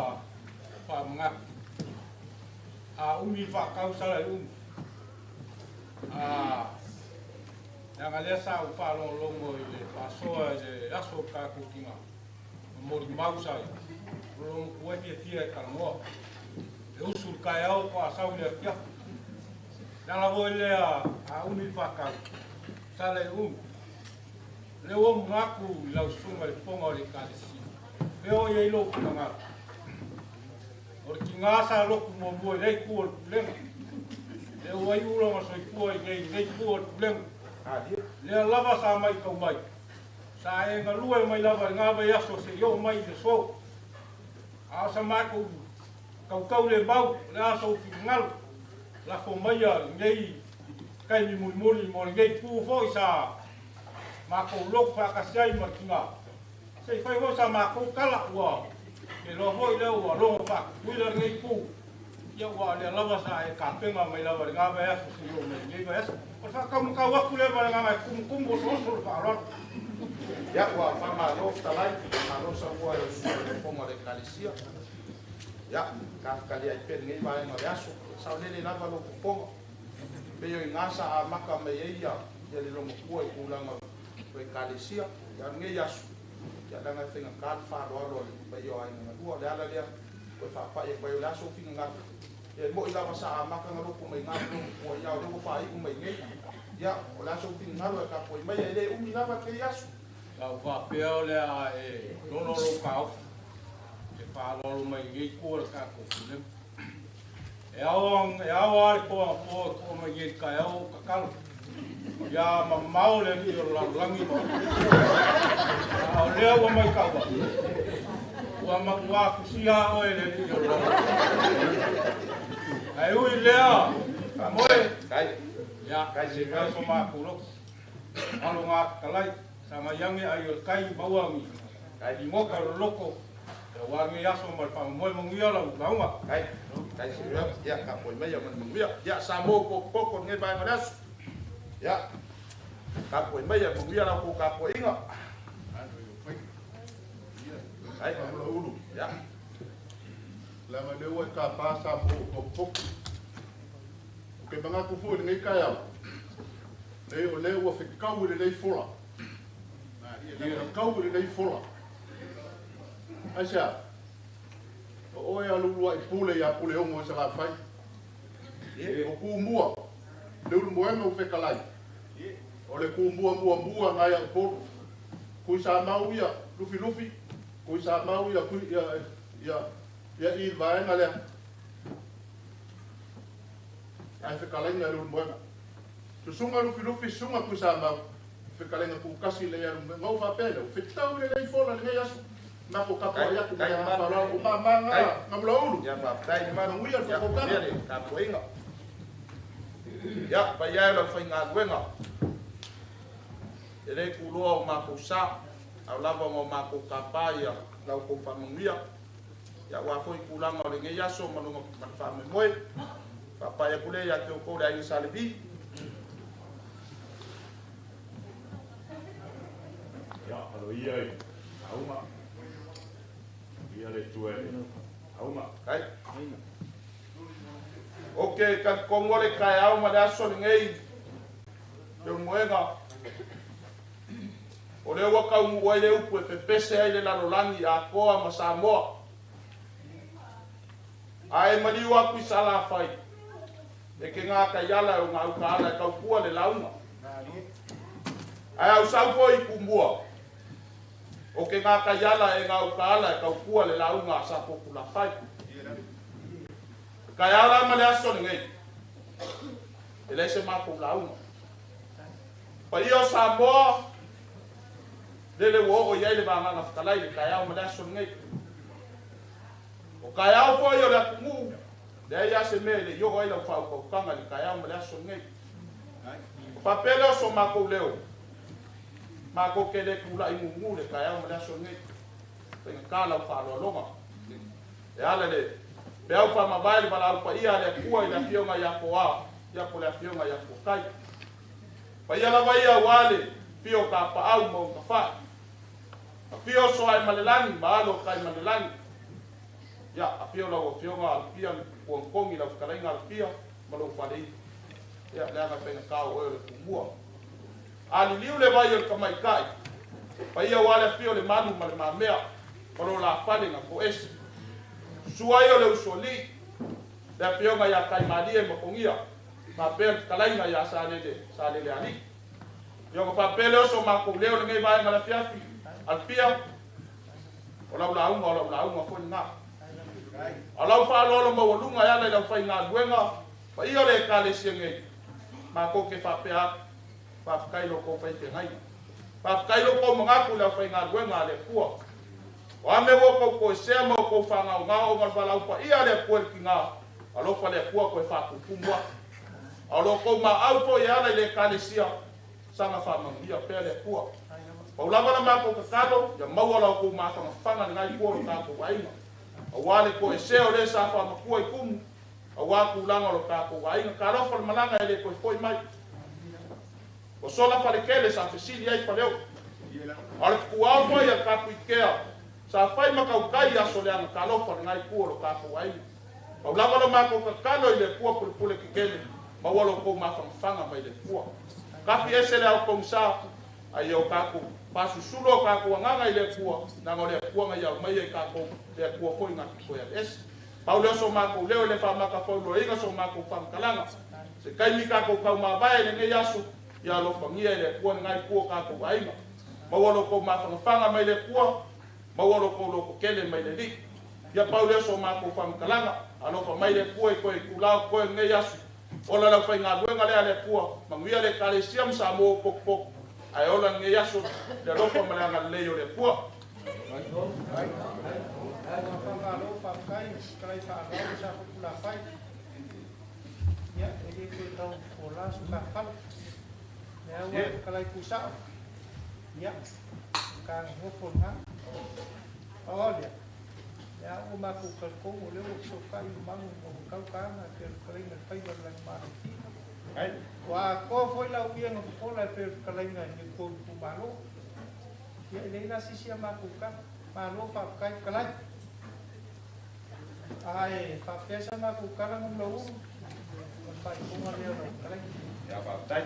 G: faamanatu, a umi le faatau sala i umi. Leaga lea sa ou faalogologo i le faasoa i le aso o le tatou tina ma molimau sa i ai, o lou matua e fiafia e talanoa. E usu i le taeao faatoa sau i le afiafi. O le ala foi lea a umi le faatau, sala i umi. O lea ua ou manatu i lau susuga i le fofoga o le Ekalesia, fea o i ai lou finagalo. O le tina sa lotu muamua i lea itu o le pulega. Lea ua iu lona soifua i lenei itu o le pulega. Lea lava sa matau mai, sa e galue mai lava i lena vaiaso seia oo mai i le aso. A o sa matou tautau le mau, o le a sou finagalo, lafo maia lenei taimi mulimuli mo lenei itu foi sa matou lotu faatasi ai ma le tina. Se i fai foi sa matou tala, ua iloa foi lea ua logo faatutuila lenei itu. Ia ua lea lava sa e tapena mai lava i lena vaiaso seia oo mai i lenei vaiaso. O le faataumatau atu lea ma le agaga e tumutumu osooso le faaaloalo.
F: Ia, ua faamalo fetalai, faamalo saunoa i lau susuga i le fofoga o le Ekalesia. Ia, tafetali ai pea i lenei vaega o le aso. Saolele lava lou fofoga. Pei o i ina sa amata mai ai ia le logotua i tulaga o Ekalesia. Ia, o lenei aso, ia, leaga e faigata le faaaloalo a le paia o aiga galua. O le ala lea, toe faapai atu ai o le aso o finagalo. Ia, e moni lava sa amata ona loto mai i ina le logotua, ia, a o lea ua faaiu mai i nei. Ia, o le aso o finagalo e tapuai maia, e le umi lava lenei aso.
G: Sa ou faapea o le a e lono lou taofi e faaaloalo mai i lenei itu o le tatou pulega. E ao lava le po anapo e to'a mai nei i le taeao o ou tatalo. Ia mamao le alii o le lalolagi ma outou. A o lea ua matau atu, ua matua fusia lava oe e le alii o le lalolagi. Ae ui i lea, Faamoe, ia, se i so matou loto. Alo gafetalai, sagai ane ai o le tai maua ni limoka o le loto, aua lenei aso ma le faamoemoe manuia lau lauga.
F: Kai, kai se ia, tapuai maia ma le manuia. Ia, Samoa ua potopoto i lenei vaega o le aso. Ia, tapuai maia, manuia la outou tapuaiga. Ai,
H: Ulu.
F: Ia.
H: Leaga lea ua e tapa Samoa ua potopoto. Ou te manatu foi i lenei taeao, nei o lea ua fetau i lenei fola. Fetau i lenei fola. Aisea? O oe a luluai pule ia Puleogo i Salafai. O Tumua. Le ulumoega u fekalai. O le kumua mua mua ngai a Upolu. Kui sa mau ia lufi lufi. Kui sa mau ia kui ia ia ia i vaenga lea. Ai fekalaiga e le ulumoega. Susuga lufi lufi susuga kui sa mau. Fekalaiga kukasi le ia ulumoega. Ngau faapea lea. Fetau le lei fola lenei aso. Mako kapo ai aku mai a whalau o mamanga ngā mula ulu.
F: Ia faafetai le malu.
H: Manuia le
F: Ia
H: whakokana.
F: manuia le tapuaiga. Ia paia e lau faigaluega. E lē kuloa o makou sa ao lava ma o makou kapā ia lau kou faamanuia. Ia ua foi kulaga o lenei aso ma lona ma le faamoemoe. Faapae aku lea iā te outou le aiga Salevi.
I: Ia, alo ia i auma. Ia le tua e auma.
F: Ai. Ok, talitonu o le taeao ma le aso lenei. Le ulumoega. O lea ua taunuu ai le upu e pepese ai le lalolagi Akoa ma Samoa. Ae maliu aku i Salafai. E ke ngā kaiala e o ngā ukaala e kaupua le lauga. Ae au sau foi i kumua. O ke ngā kaiala e ngā ukaala e kaupua le lauga a sa populafai. Kaiala ma le aso lenei. E le se mākou lauga. Paia o Samoa, lele ua oo i ai le vagaga fetalai le taeao ma le aso lenei. O taeao foi o le atunuu, leai lava se mea e le i oo ai lau faautautaga i le taeao ma le aso lenei. O faapea lea o so matou leo, matou te le tula'i gugu le taeao ma le aso lenei. Faigata lau faaaloaloga. E ala i le peau faamavae le valaau paia a le Atua i le afioga ia Toa, ia po o le afioga ia Fuatai. Paia lava ia aua le afio o Tapaau ma ona tafa'i. Afio o Soaemalelagi ma alo o Taimalelagi. Ia, afio lau afioga Alapia Kuankogi, lau fetalaiga Alapia ma lou faleii. Ia, leaga e faigata o oe o le tumua. A liliu le vai o le tamaitai, paia aua le afio o le malu ma le mamea, ma lo la fale na toese. Susu ai o le usoalii, le afioga ia Taimalie ma Pogia, faapea le fetalaiga ia Salele, Salele Alii. Ia ona faapea lea o so matou leo lenei vaega o le afiafi, Alapia, o lau lauga, o lau lauga foi lena. A o lau faaaloalo maualuga e ala i lau faigaluega paia o le Ekalesia nei, matou te faapea atu, faafetai i lo outou faifeagaiga. Faafetai i lo outou manatu i le aufaigaluega a le Atua. O a mea ua outou toesea ma outou faagaogao ona o le valaau paia a le Atua i le tiga, alofa le Atua toe faatutumu atu. A o lo outou maau foi e ala i le Ekalesia, saga faamanuia pea le Atua. Pau lava la matou tatalo, ia maua la outou mafanafana i lena itu o lo tatou aiga. Aua le toesea o le sa faamatua i tumu, aua tulaga o lo tatou aiga. Talofa le malaga e le toe foi mai. Ua sola Falekele sa fesili ai Faleoo. A o le fetuao foi a le Tapuikea sa fai ma tautai i aso leaga talofa lena itu o lo tatou aiga. Pau lava lo matou tatalo i le Atua pulepule kekele, maua lo outou mafanafana mai le Atua. Kafi ese le ao togisa, a ia o tatou faasusulu o tatou agaga i le Atua, leaga o le Atua na ia aumaia i tatou, le Atua foi na te toe alu ese. Pau lea o so matou leo e le faamatafauloaina so matou faamatalaga. Se taimi tatou taumavae i lenei aso, ia alofagia e le Atua lena itu o tatou aiga. Maua lo outou mafanafana mai le Atua, maua lo outou lototele mai le Alii. Ia pau lea o so matou faamatalaga, alofa mai le Atua i toe itula o totoe o lenei aso. Ola lau faigaluega lea a le Atua, manuia le Ekalesia ma Samoa ua potopoto, ae ola lenei aso le alofa ma le agalelei o le Atua.
D: Ua faamalo faafetai fetalai faaaloalo sa populafai. Ia, e le toe tau fola so ta fala. Lea ua fetalai tusao. Ia, ka nofo lena. Pau lava lea, lea ua matou talitonu o lea ua fesootai le malu ma ua tau taga e pei o le fetalaiga i le faiva o le lagimalofina. Ua atoa foi lau uiga popola e pei o le fetalaiga i le tou itumalo. Ia, e leai la se isi a matou tala. Malo faafetai fetalai. Ae faapea sa matou tala numera ulu, o le faaiuga lea o lau fetalaiga.
F: Ia faafetai.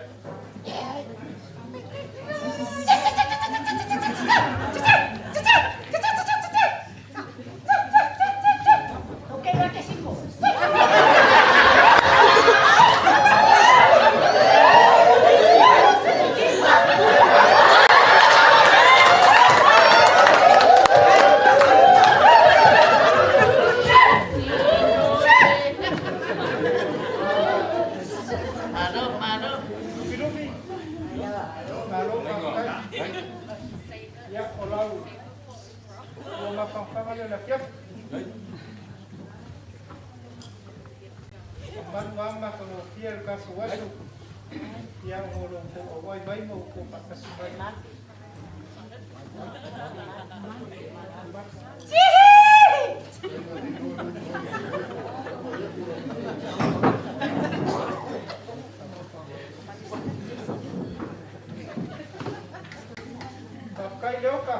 D: Faga le la fiafi. Manu ama ko no fia le kaso waso. Ia o lo ko o wai mai mo ko patasi mai. Kai leoka.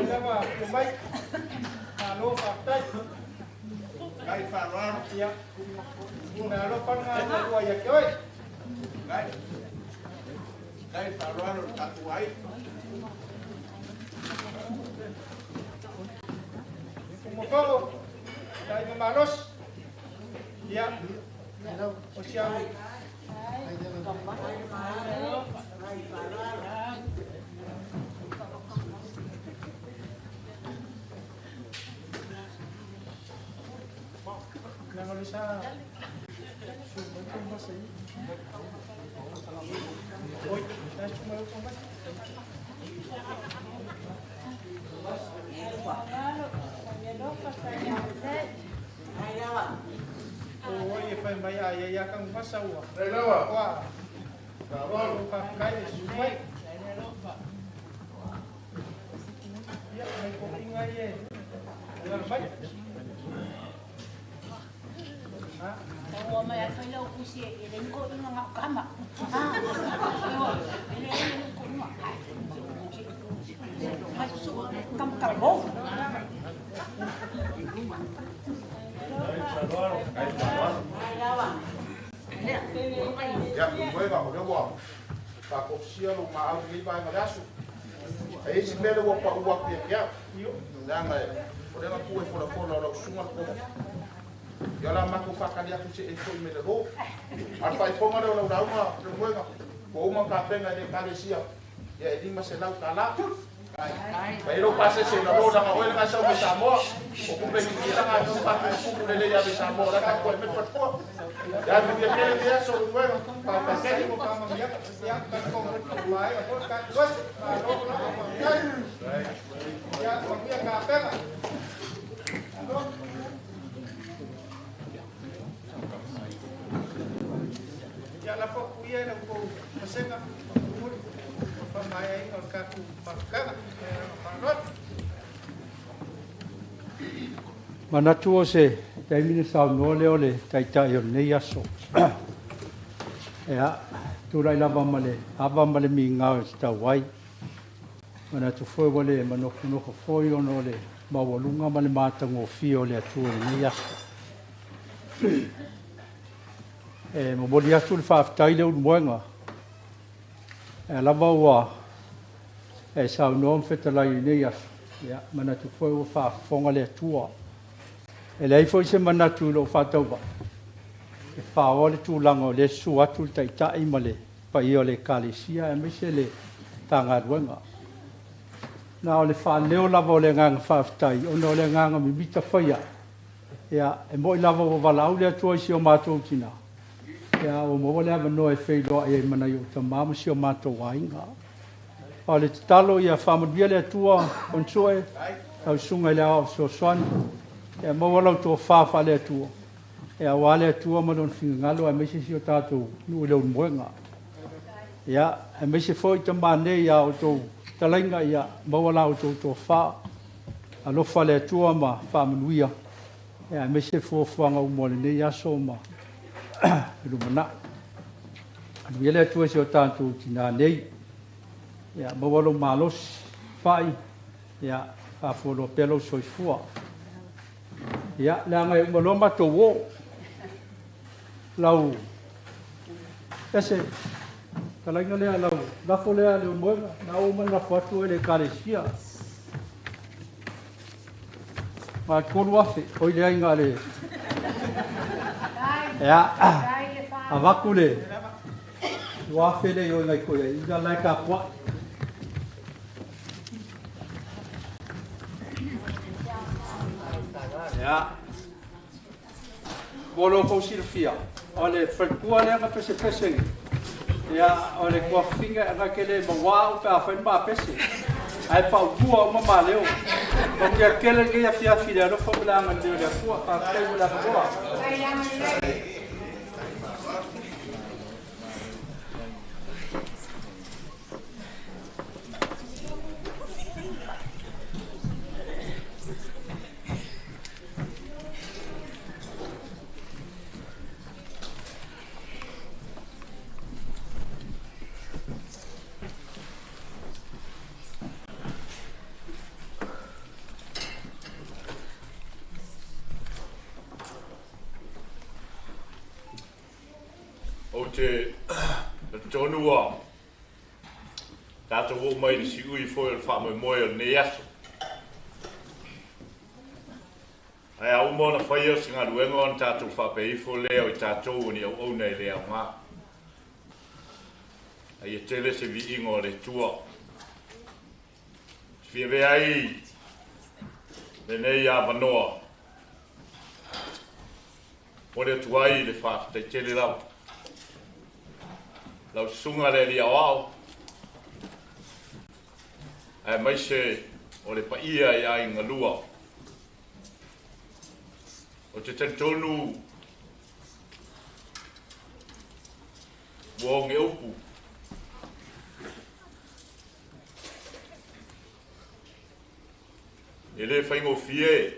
D: Lava mai. Alo fatai.
F: Kai whaloaro.
D: Ia. Una alo panga lua ia ke oi.
F: Kai. Kai whaloaro tatu ai.
D: Kumoforo. Tai mamalos. Ia. O sia. Nang olisa Oi, Oi, e fai mai ai ia kang masa ua.
H: Nei lawa.
D: Wa.
H: Whaloaro.
D: Pa kai su mai. Ia mai ko inga ie. Ia mai. Ha?
E: Ua mai ai whai lau kusi e le niko inga ngā kama. E le niko inga. Mai su kam kalbo.
F: Kai whaloaro. Ia, moega o lea ua whakofisia lo maau nei vaenga le aso. E isi mea le ua pa ua pia kia. Leanga e, o lea ku e fola fola o lau sunga le komo. Ia la mako whakali atu se e foi me le ro. A whaifonga leo lau raunga le moega. Ko uma ka penga le kalesia. Ia e lima se lau tala. Pai ro pase se na ro na oe nga sau me Samoa. O kupe ni ki langa no pa ku le le ia me Samoa la ka ko me patua. Ya me ia kele ia so moega.
D: Pa pa se mo pa ma ia ia ka ko mai o ka tuas ma ro la ma kai. Ia ma ia ka penga. Ia la fo ku ia ko masenga pa mai ai o ka ku pa ka pa ro.
J: Manatu o se taimine saunoa lea o le taitai o lenei aso. Ia, tulai lava ma le ava ma le migao e tatau ai. Manatu foi ua le manofonofo foi ona o le maualuga ma le matagofie o le Atua i lenei aso. E momoli atu le faafetai le ulumoega. E lava ua e saunoa ma fetalai i lenei aso. Ia, manatu foi ua faafofoga le Atua. E leai foi se manatu i lou faatauva. E whaoa le tūlanga o le su atu le taitai ma le paia o le ekalesia e aemaise le tāgaluega. Na o le whaaleo lava o le agaga faafetai, ona o le agaga mimita faia. Ia, e moi lava ua valaau le Atua i si o mātou tina. Ia, ua maua le avanoa e feiloai ai manai o tamā ma si o mātou aiga. O le tatalo ia faamanuia le Atua konsoe, lau susuga i le ao fesoasoani. Ia maua lau tofa faale Atua. Ia aua le Atua ma lona fingagalo aemaise si o tātou nuu i le ulumoega. Ia, aemaise foi tamā nei ia outou talaiga ia maua la outou tofa. Alofa le Atua ma faamanuia. Ia aemaise fuafuaga uma o lenei aso ma lumanai. Anuia le Atua i si o tātou tinā nei. Ia maua lou malosi fai. Ia faafualoa pea lou soifua. Ia, leaga e uma loa matou o. Lau, ese, talaiga lea lau, lafo lea le umoega, na o uma lafo atu e le ekalesia. Ma tolu afe, oi le aiga le. Ia, avaku le, ua afe le i oi ngai koe, ina lai ka pua. Ia, mo lo kou silafia, o le faletua lea na pesepese nei. Ia, o le kuafiga e na ke le mawā o pe a whai mā pese. Ae paulua uma maleo. Manuia tele lenei afiafi i le alofa ma le agalelei o le Atua. Faafetai mo le avanoa.
I: Ou te talitonu ua tatou oo mai i le siui foi o le faamoemoe o lenei aso. Ae a uma ona faia o se galuega ona tatou faapea ifo lea o i tatou o ni auauna e le aoga. A ia tele se viiga o le Atua. E fia avea ai lenei avanoa momoli atu ai le faafetai tele lava. Lau susuga le Alii Aoao, aemaise o le paia i aiga lua. Ou te talitonu ua oge upu e le faigofie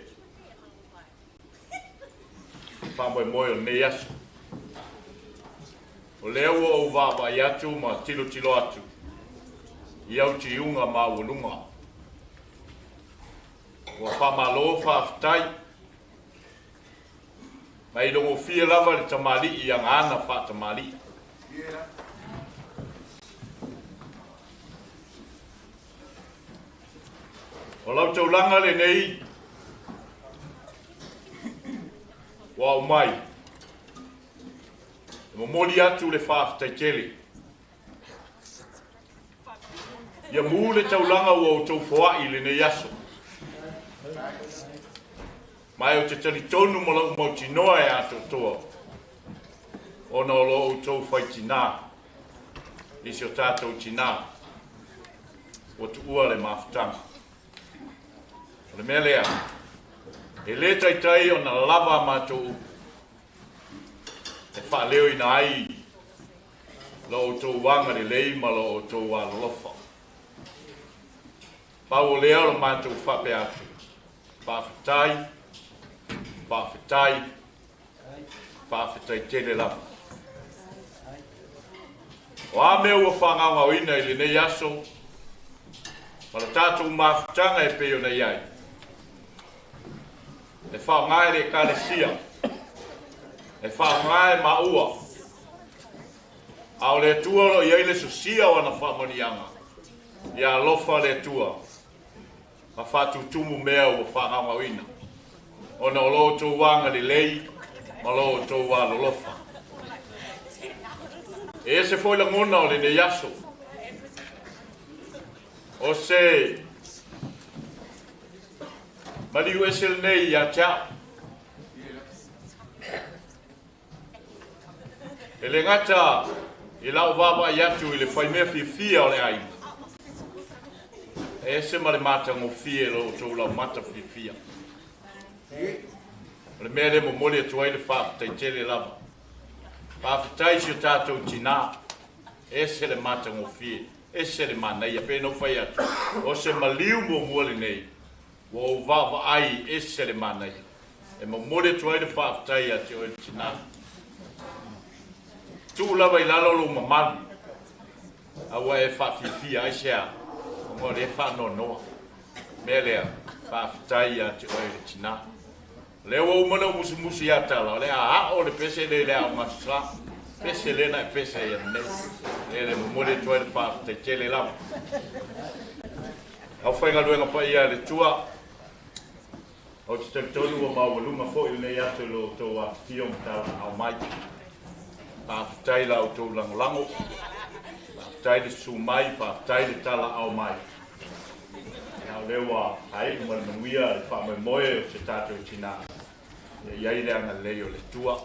I: faamoemoe o lenei aso. O lea ua ou vaavaai atu ma tilotilo atu i au tiuga maualuga. Ua faamalo faafetai. Ma e logofie lava le tamalii i ana ana faatamalii. O lau taulaga lenei ua aumai e momoli atu le faafetai tele. Ia mu le taulaga ua outou foai i lenei aso. Ma e ou te talitonu ma lou mautinoa e atoatoa ona o lo outou faitinā i si o tatou tinā ua tuua le mafutaga. O le mea lea, e le taitai ona lava a matou upu e faaleoina ai lo outou agalelei ma lo outou alolofa. Pau o lea o lo matou faapea atu, faafetai, faafetai, faafetai tele lava. O a mea ua faagaogaoina i lenei aso ma le tatou mafutaga e pei ona i ai, e faaaoga e le Ekalesia, e faaaoga e maua, a o le Atua o lo o i ai le sosia o ana faamanuiaga, ia alofa le Atua ma faatutumu mea ua faagaogaoina, ona o lo outou agalelei ma lo outou alolofa. E ese foi lagona o lenei aso, o se maliu ese lenei ia te au. E le gata i lau vaavaai atu i le faimea fiafia o le aiga, e ese ma le matagofie lo outou laumata fiafia. O le mea lea momoli atu ai le faafetai tele lava. Faafetai si o tatou tinā, ese le matagofie, ese le manaia. Pei ona ou fai atu, o se maliu muamua lenei, ua ou vaavaai ese le manaia. E momoli atu ai le faafetai ia te oe le tinā. Tuu lava i lalo lou mamalu, a ua e faafiafia ai se a, ona o lea e faanoanoa. Mea lea, faafetai ia te oe le tinā. O lea ua uma ona ou musumusu ia Tala, o le a ao le pese lea i le aoga Aso Sa. Pese lea na e pese ai ananei. Lea le momoli atu ai le faafetai tele lava. Aufaigaluega paia a le Atua, ou te talitonu ua maualuga foi lenei aso i lo outou afifio ma talaaao mai. Faafetai la outou lagolago, faafetai le susu mai, faafetai le talaaao mai. A o lea ua faaiu ma le manuia le faamoemoe o se tatou tinā, ia i ai le agalelei o le Atua.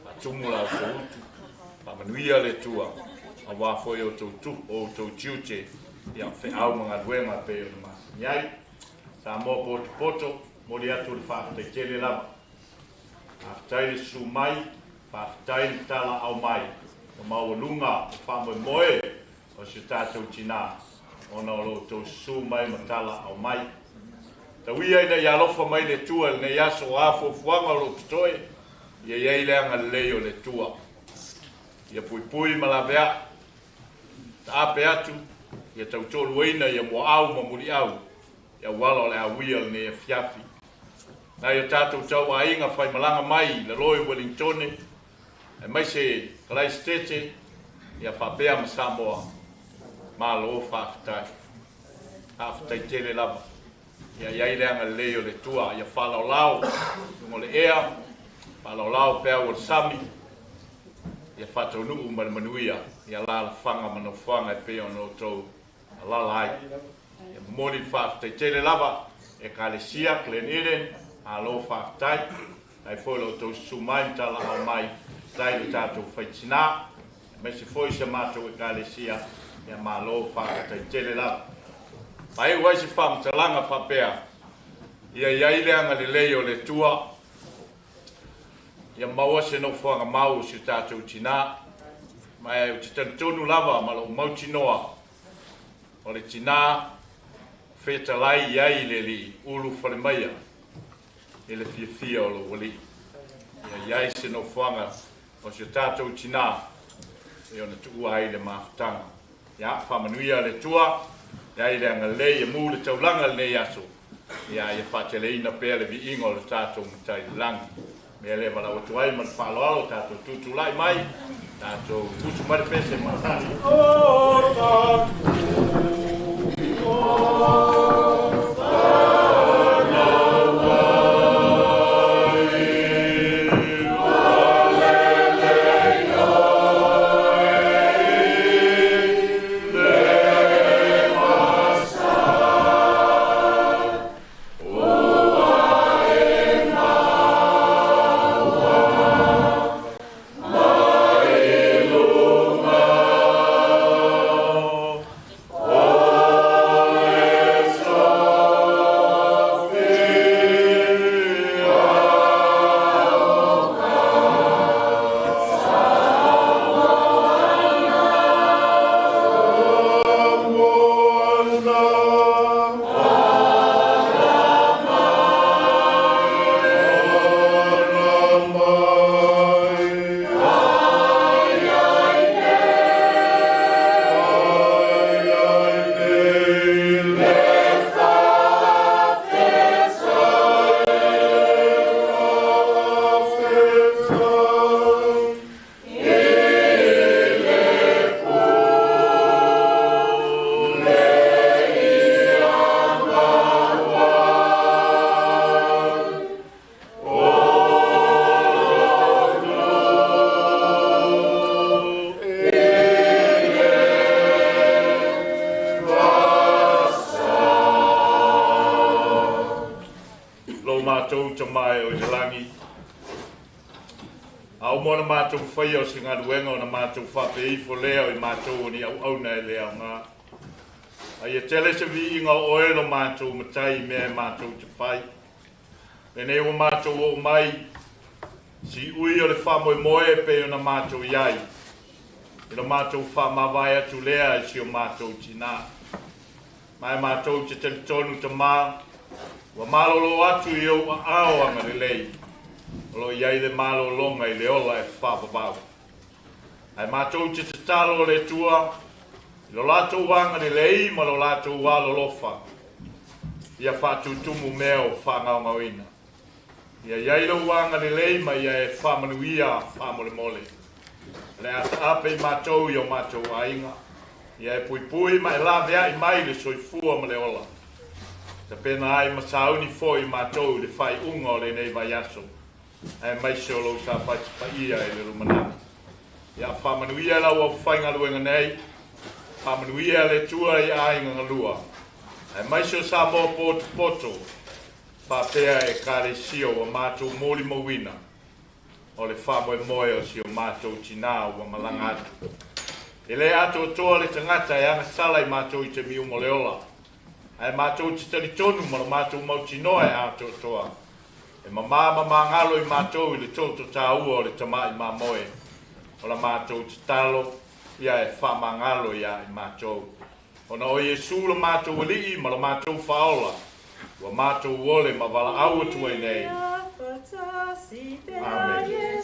I: Faatumu la outou utu, faamanuia le Atua, aua foi outou tiute Ia, feau ma galuega e pei ona masani ai. Samoa potopoto, momoli atu le faafetai tele lava. Faafetai le susu mai, faafetai le talaau mai, ua maualuga le faamoemoe o si o tatou tinā, ona o lo outou susu mai ma talaau mai. Tauia ina ia alofa mai le Atua i lenei aso, o a fuafuaga o lo o totoe, ia i ai le agalelei o le Atua. Ia puipui ma laveai, taape atu, ia tautoaluaina ia muaau ma muliau i auala o le a uia lenei afiafi. Nai o tatou tauaiga faimalaga mai i lalo i Welingtone, aemaise Kalaisitete, ia faapea ma Samoa, malo faafetai. Faafetai tele lava. Ia i ai le agalelei o le Atua, ia faalaolao luga o le ea, faalaolao peau o le sami, ia faataunuu ma le manuia i alaalafaga ma nofoaga e pei ona outou alaala ai. Ia momoli le faafetai tele lava Ekalesia Glen Eden, malo faafetai. Faafetai foi i lo outou susu mai ma talaau mai, faafetai i lo tatou faitinā, aemaise foi si a matou Ekalesia, ia malo faafetai tele lava. Faaiu ai se faamatalaga faapea, ia i ai le agalelei o le Atua, ia maua se nofoaga mau o si o tatou tinā, ma ou te talitonu lava ma lou mautinoa, o le tinā fetalai i ai le Alii ulufale maia i le fiafia o lou Alii. Ia i ai se nofoaga o si o tatou tinā e ona tuua ai le mafutaga. Ia faamanuia le Atua, ia i le agalelei e mu le taulaga lenei aso, ia ia faateleina pea le viiga o le tatou Matai i le lagi. Mea lea valaau atu ai ma le faaaloalo tatou tutulai mai, tatou usu mai le pese masani.
A: O tatou
I: Lo matou Tama e o i le lagi, a uma ona matou faia o se galuega ona matou faapeifo lea o i matou o ni auauna e le aoga. A ia tele se viiga o oe lo matou matai i mea e matou te fai. Lenei ua matou oo mai, siui o le faamoemoe e pei ona matou i ai, i lo matou faamavae atu lea i si o matou tinā. Ma e matou te talitonu Tamā, ua malolo atu i ou aao agalelei, o lo o i ai le malologa i le ola e faavavau. Ae matou te tatalo o le Atua, i lo latou agalelei ma lo latou alolofa, ia faatutumu mea o faagaogaoina. Ia i ai lou agalelei ma ia e faamanuia faamolemole. O le a taape i matou i o matou aiga, ia e puipui ma e laveai mai le soifua ma le ola. Tapena ai ma sauni foi i matou i le faaiuga o lenei vaiaso, aemaise o lou safati paia i le lumanai. Ia faamanuia lau aufaigaluega nei, faamanuia le Atua i aiga galua, aemaise o Samoa potopoto, faapea Ekalesia ua matou molimauina o le faamoemoe o si o matou tinā ua malaga atu. E le atoatoa le tagata e agasala i matou i te miuma o le ola. Ae matou te talitonu ma lo matou mautinoa e atoatoa. E mamā ma magalo i matou i le toto taua o le tama'i mamoe. O la matou tatalo, ia e faamagalo iā i matou. Ona o Iesu lo matou Alii ma lo matou Faaola, ua matou ole ma valaau atu ai nei. Amene.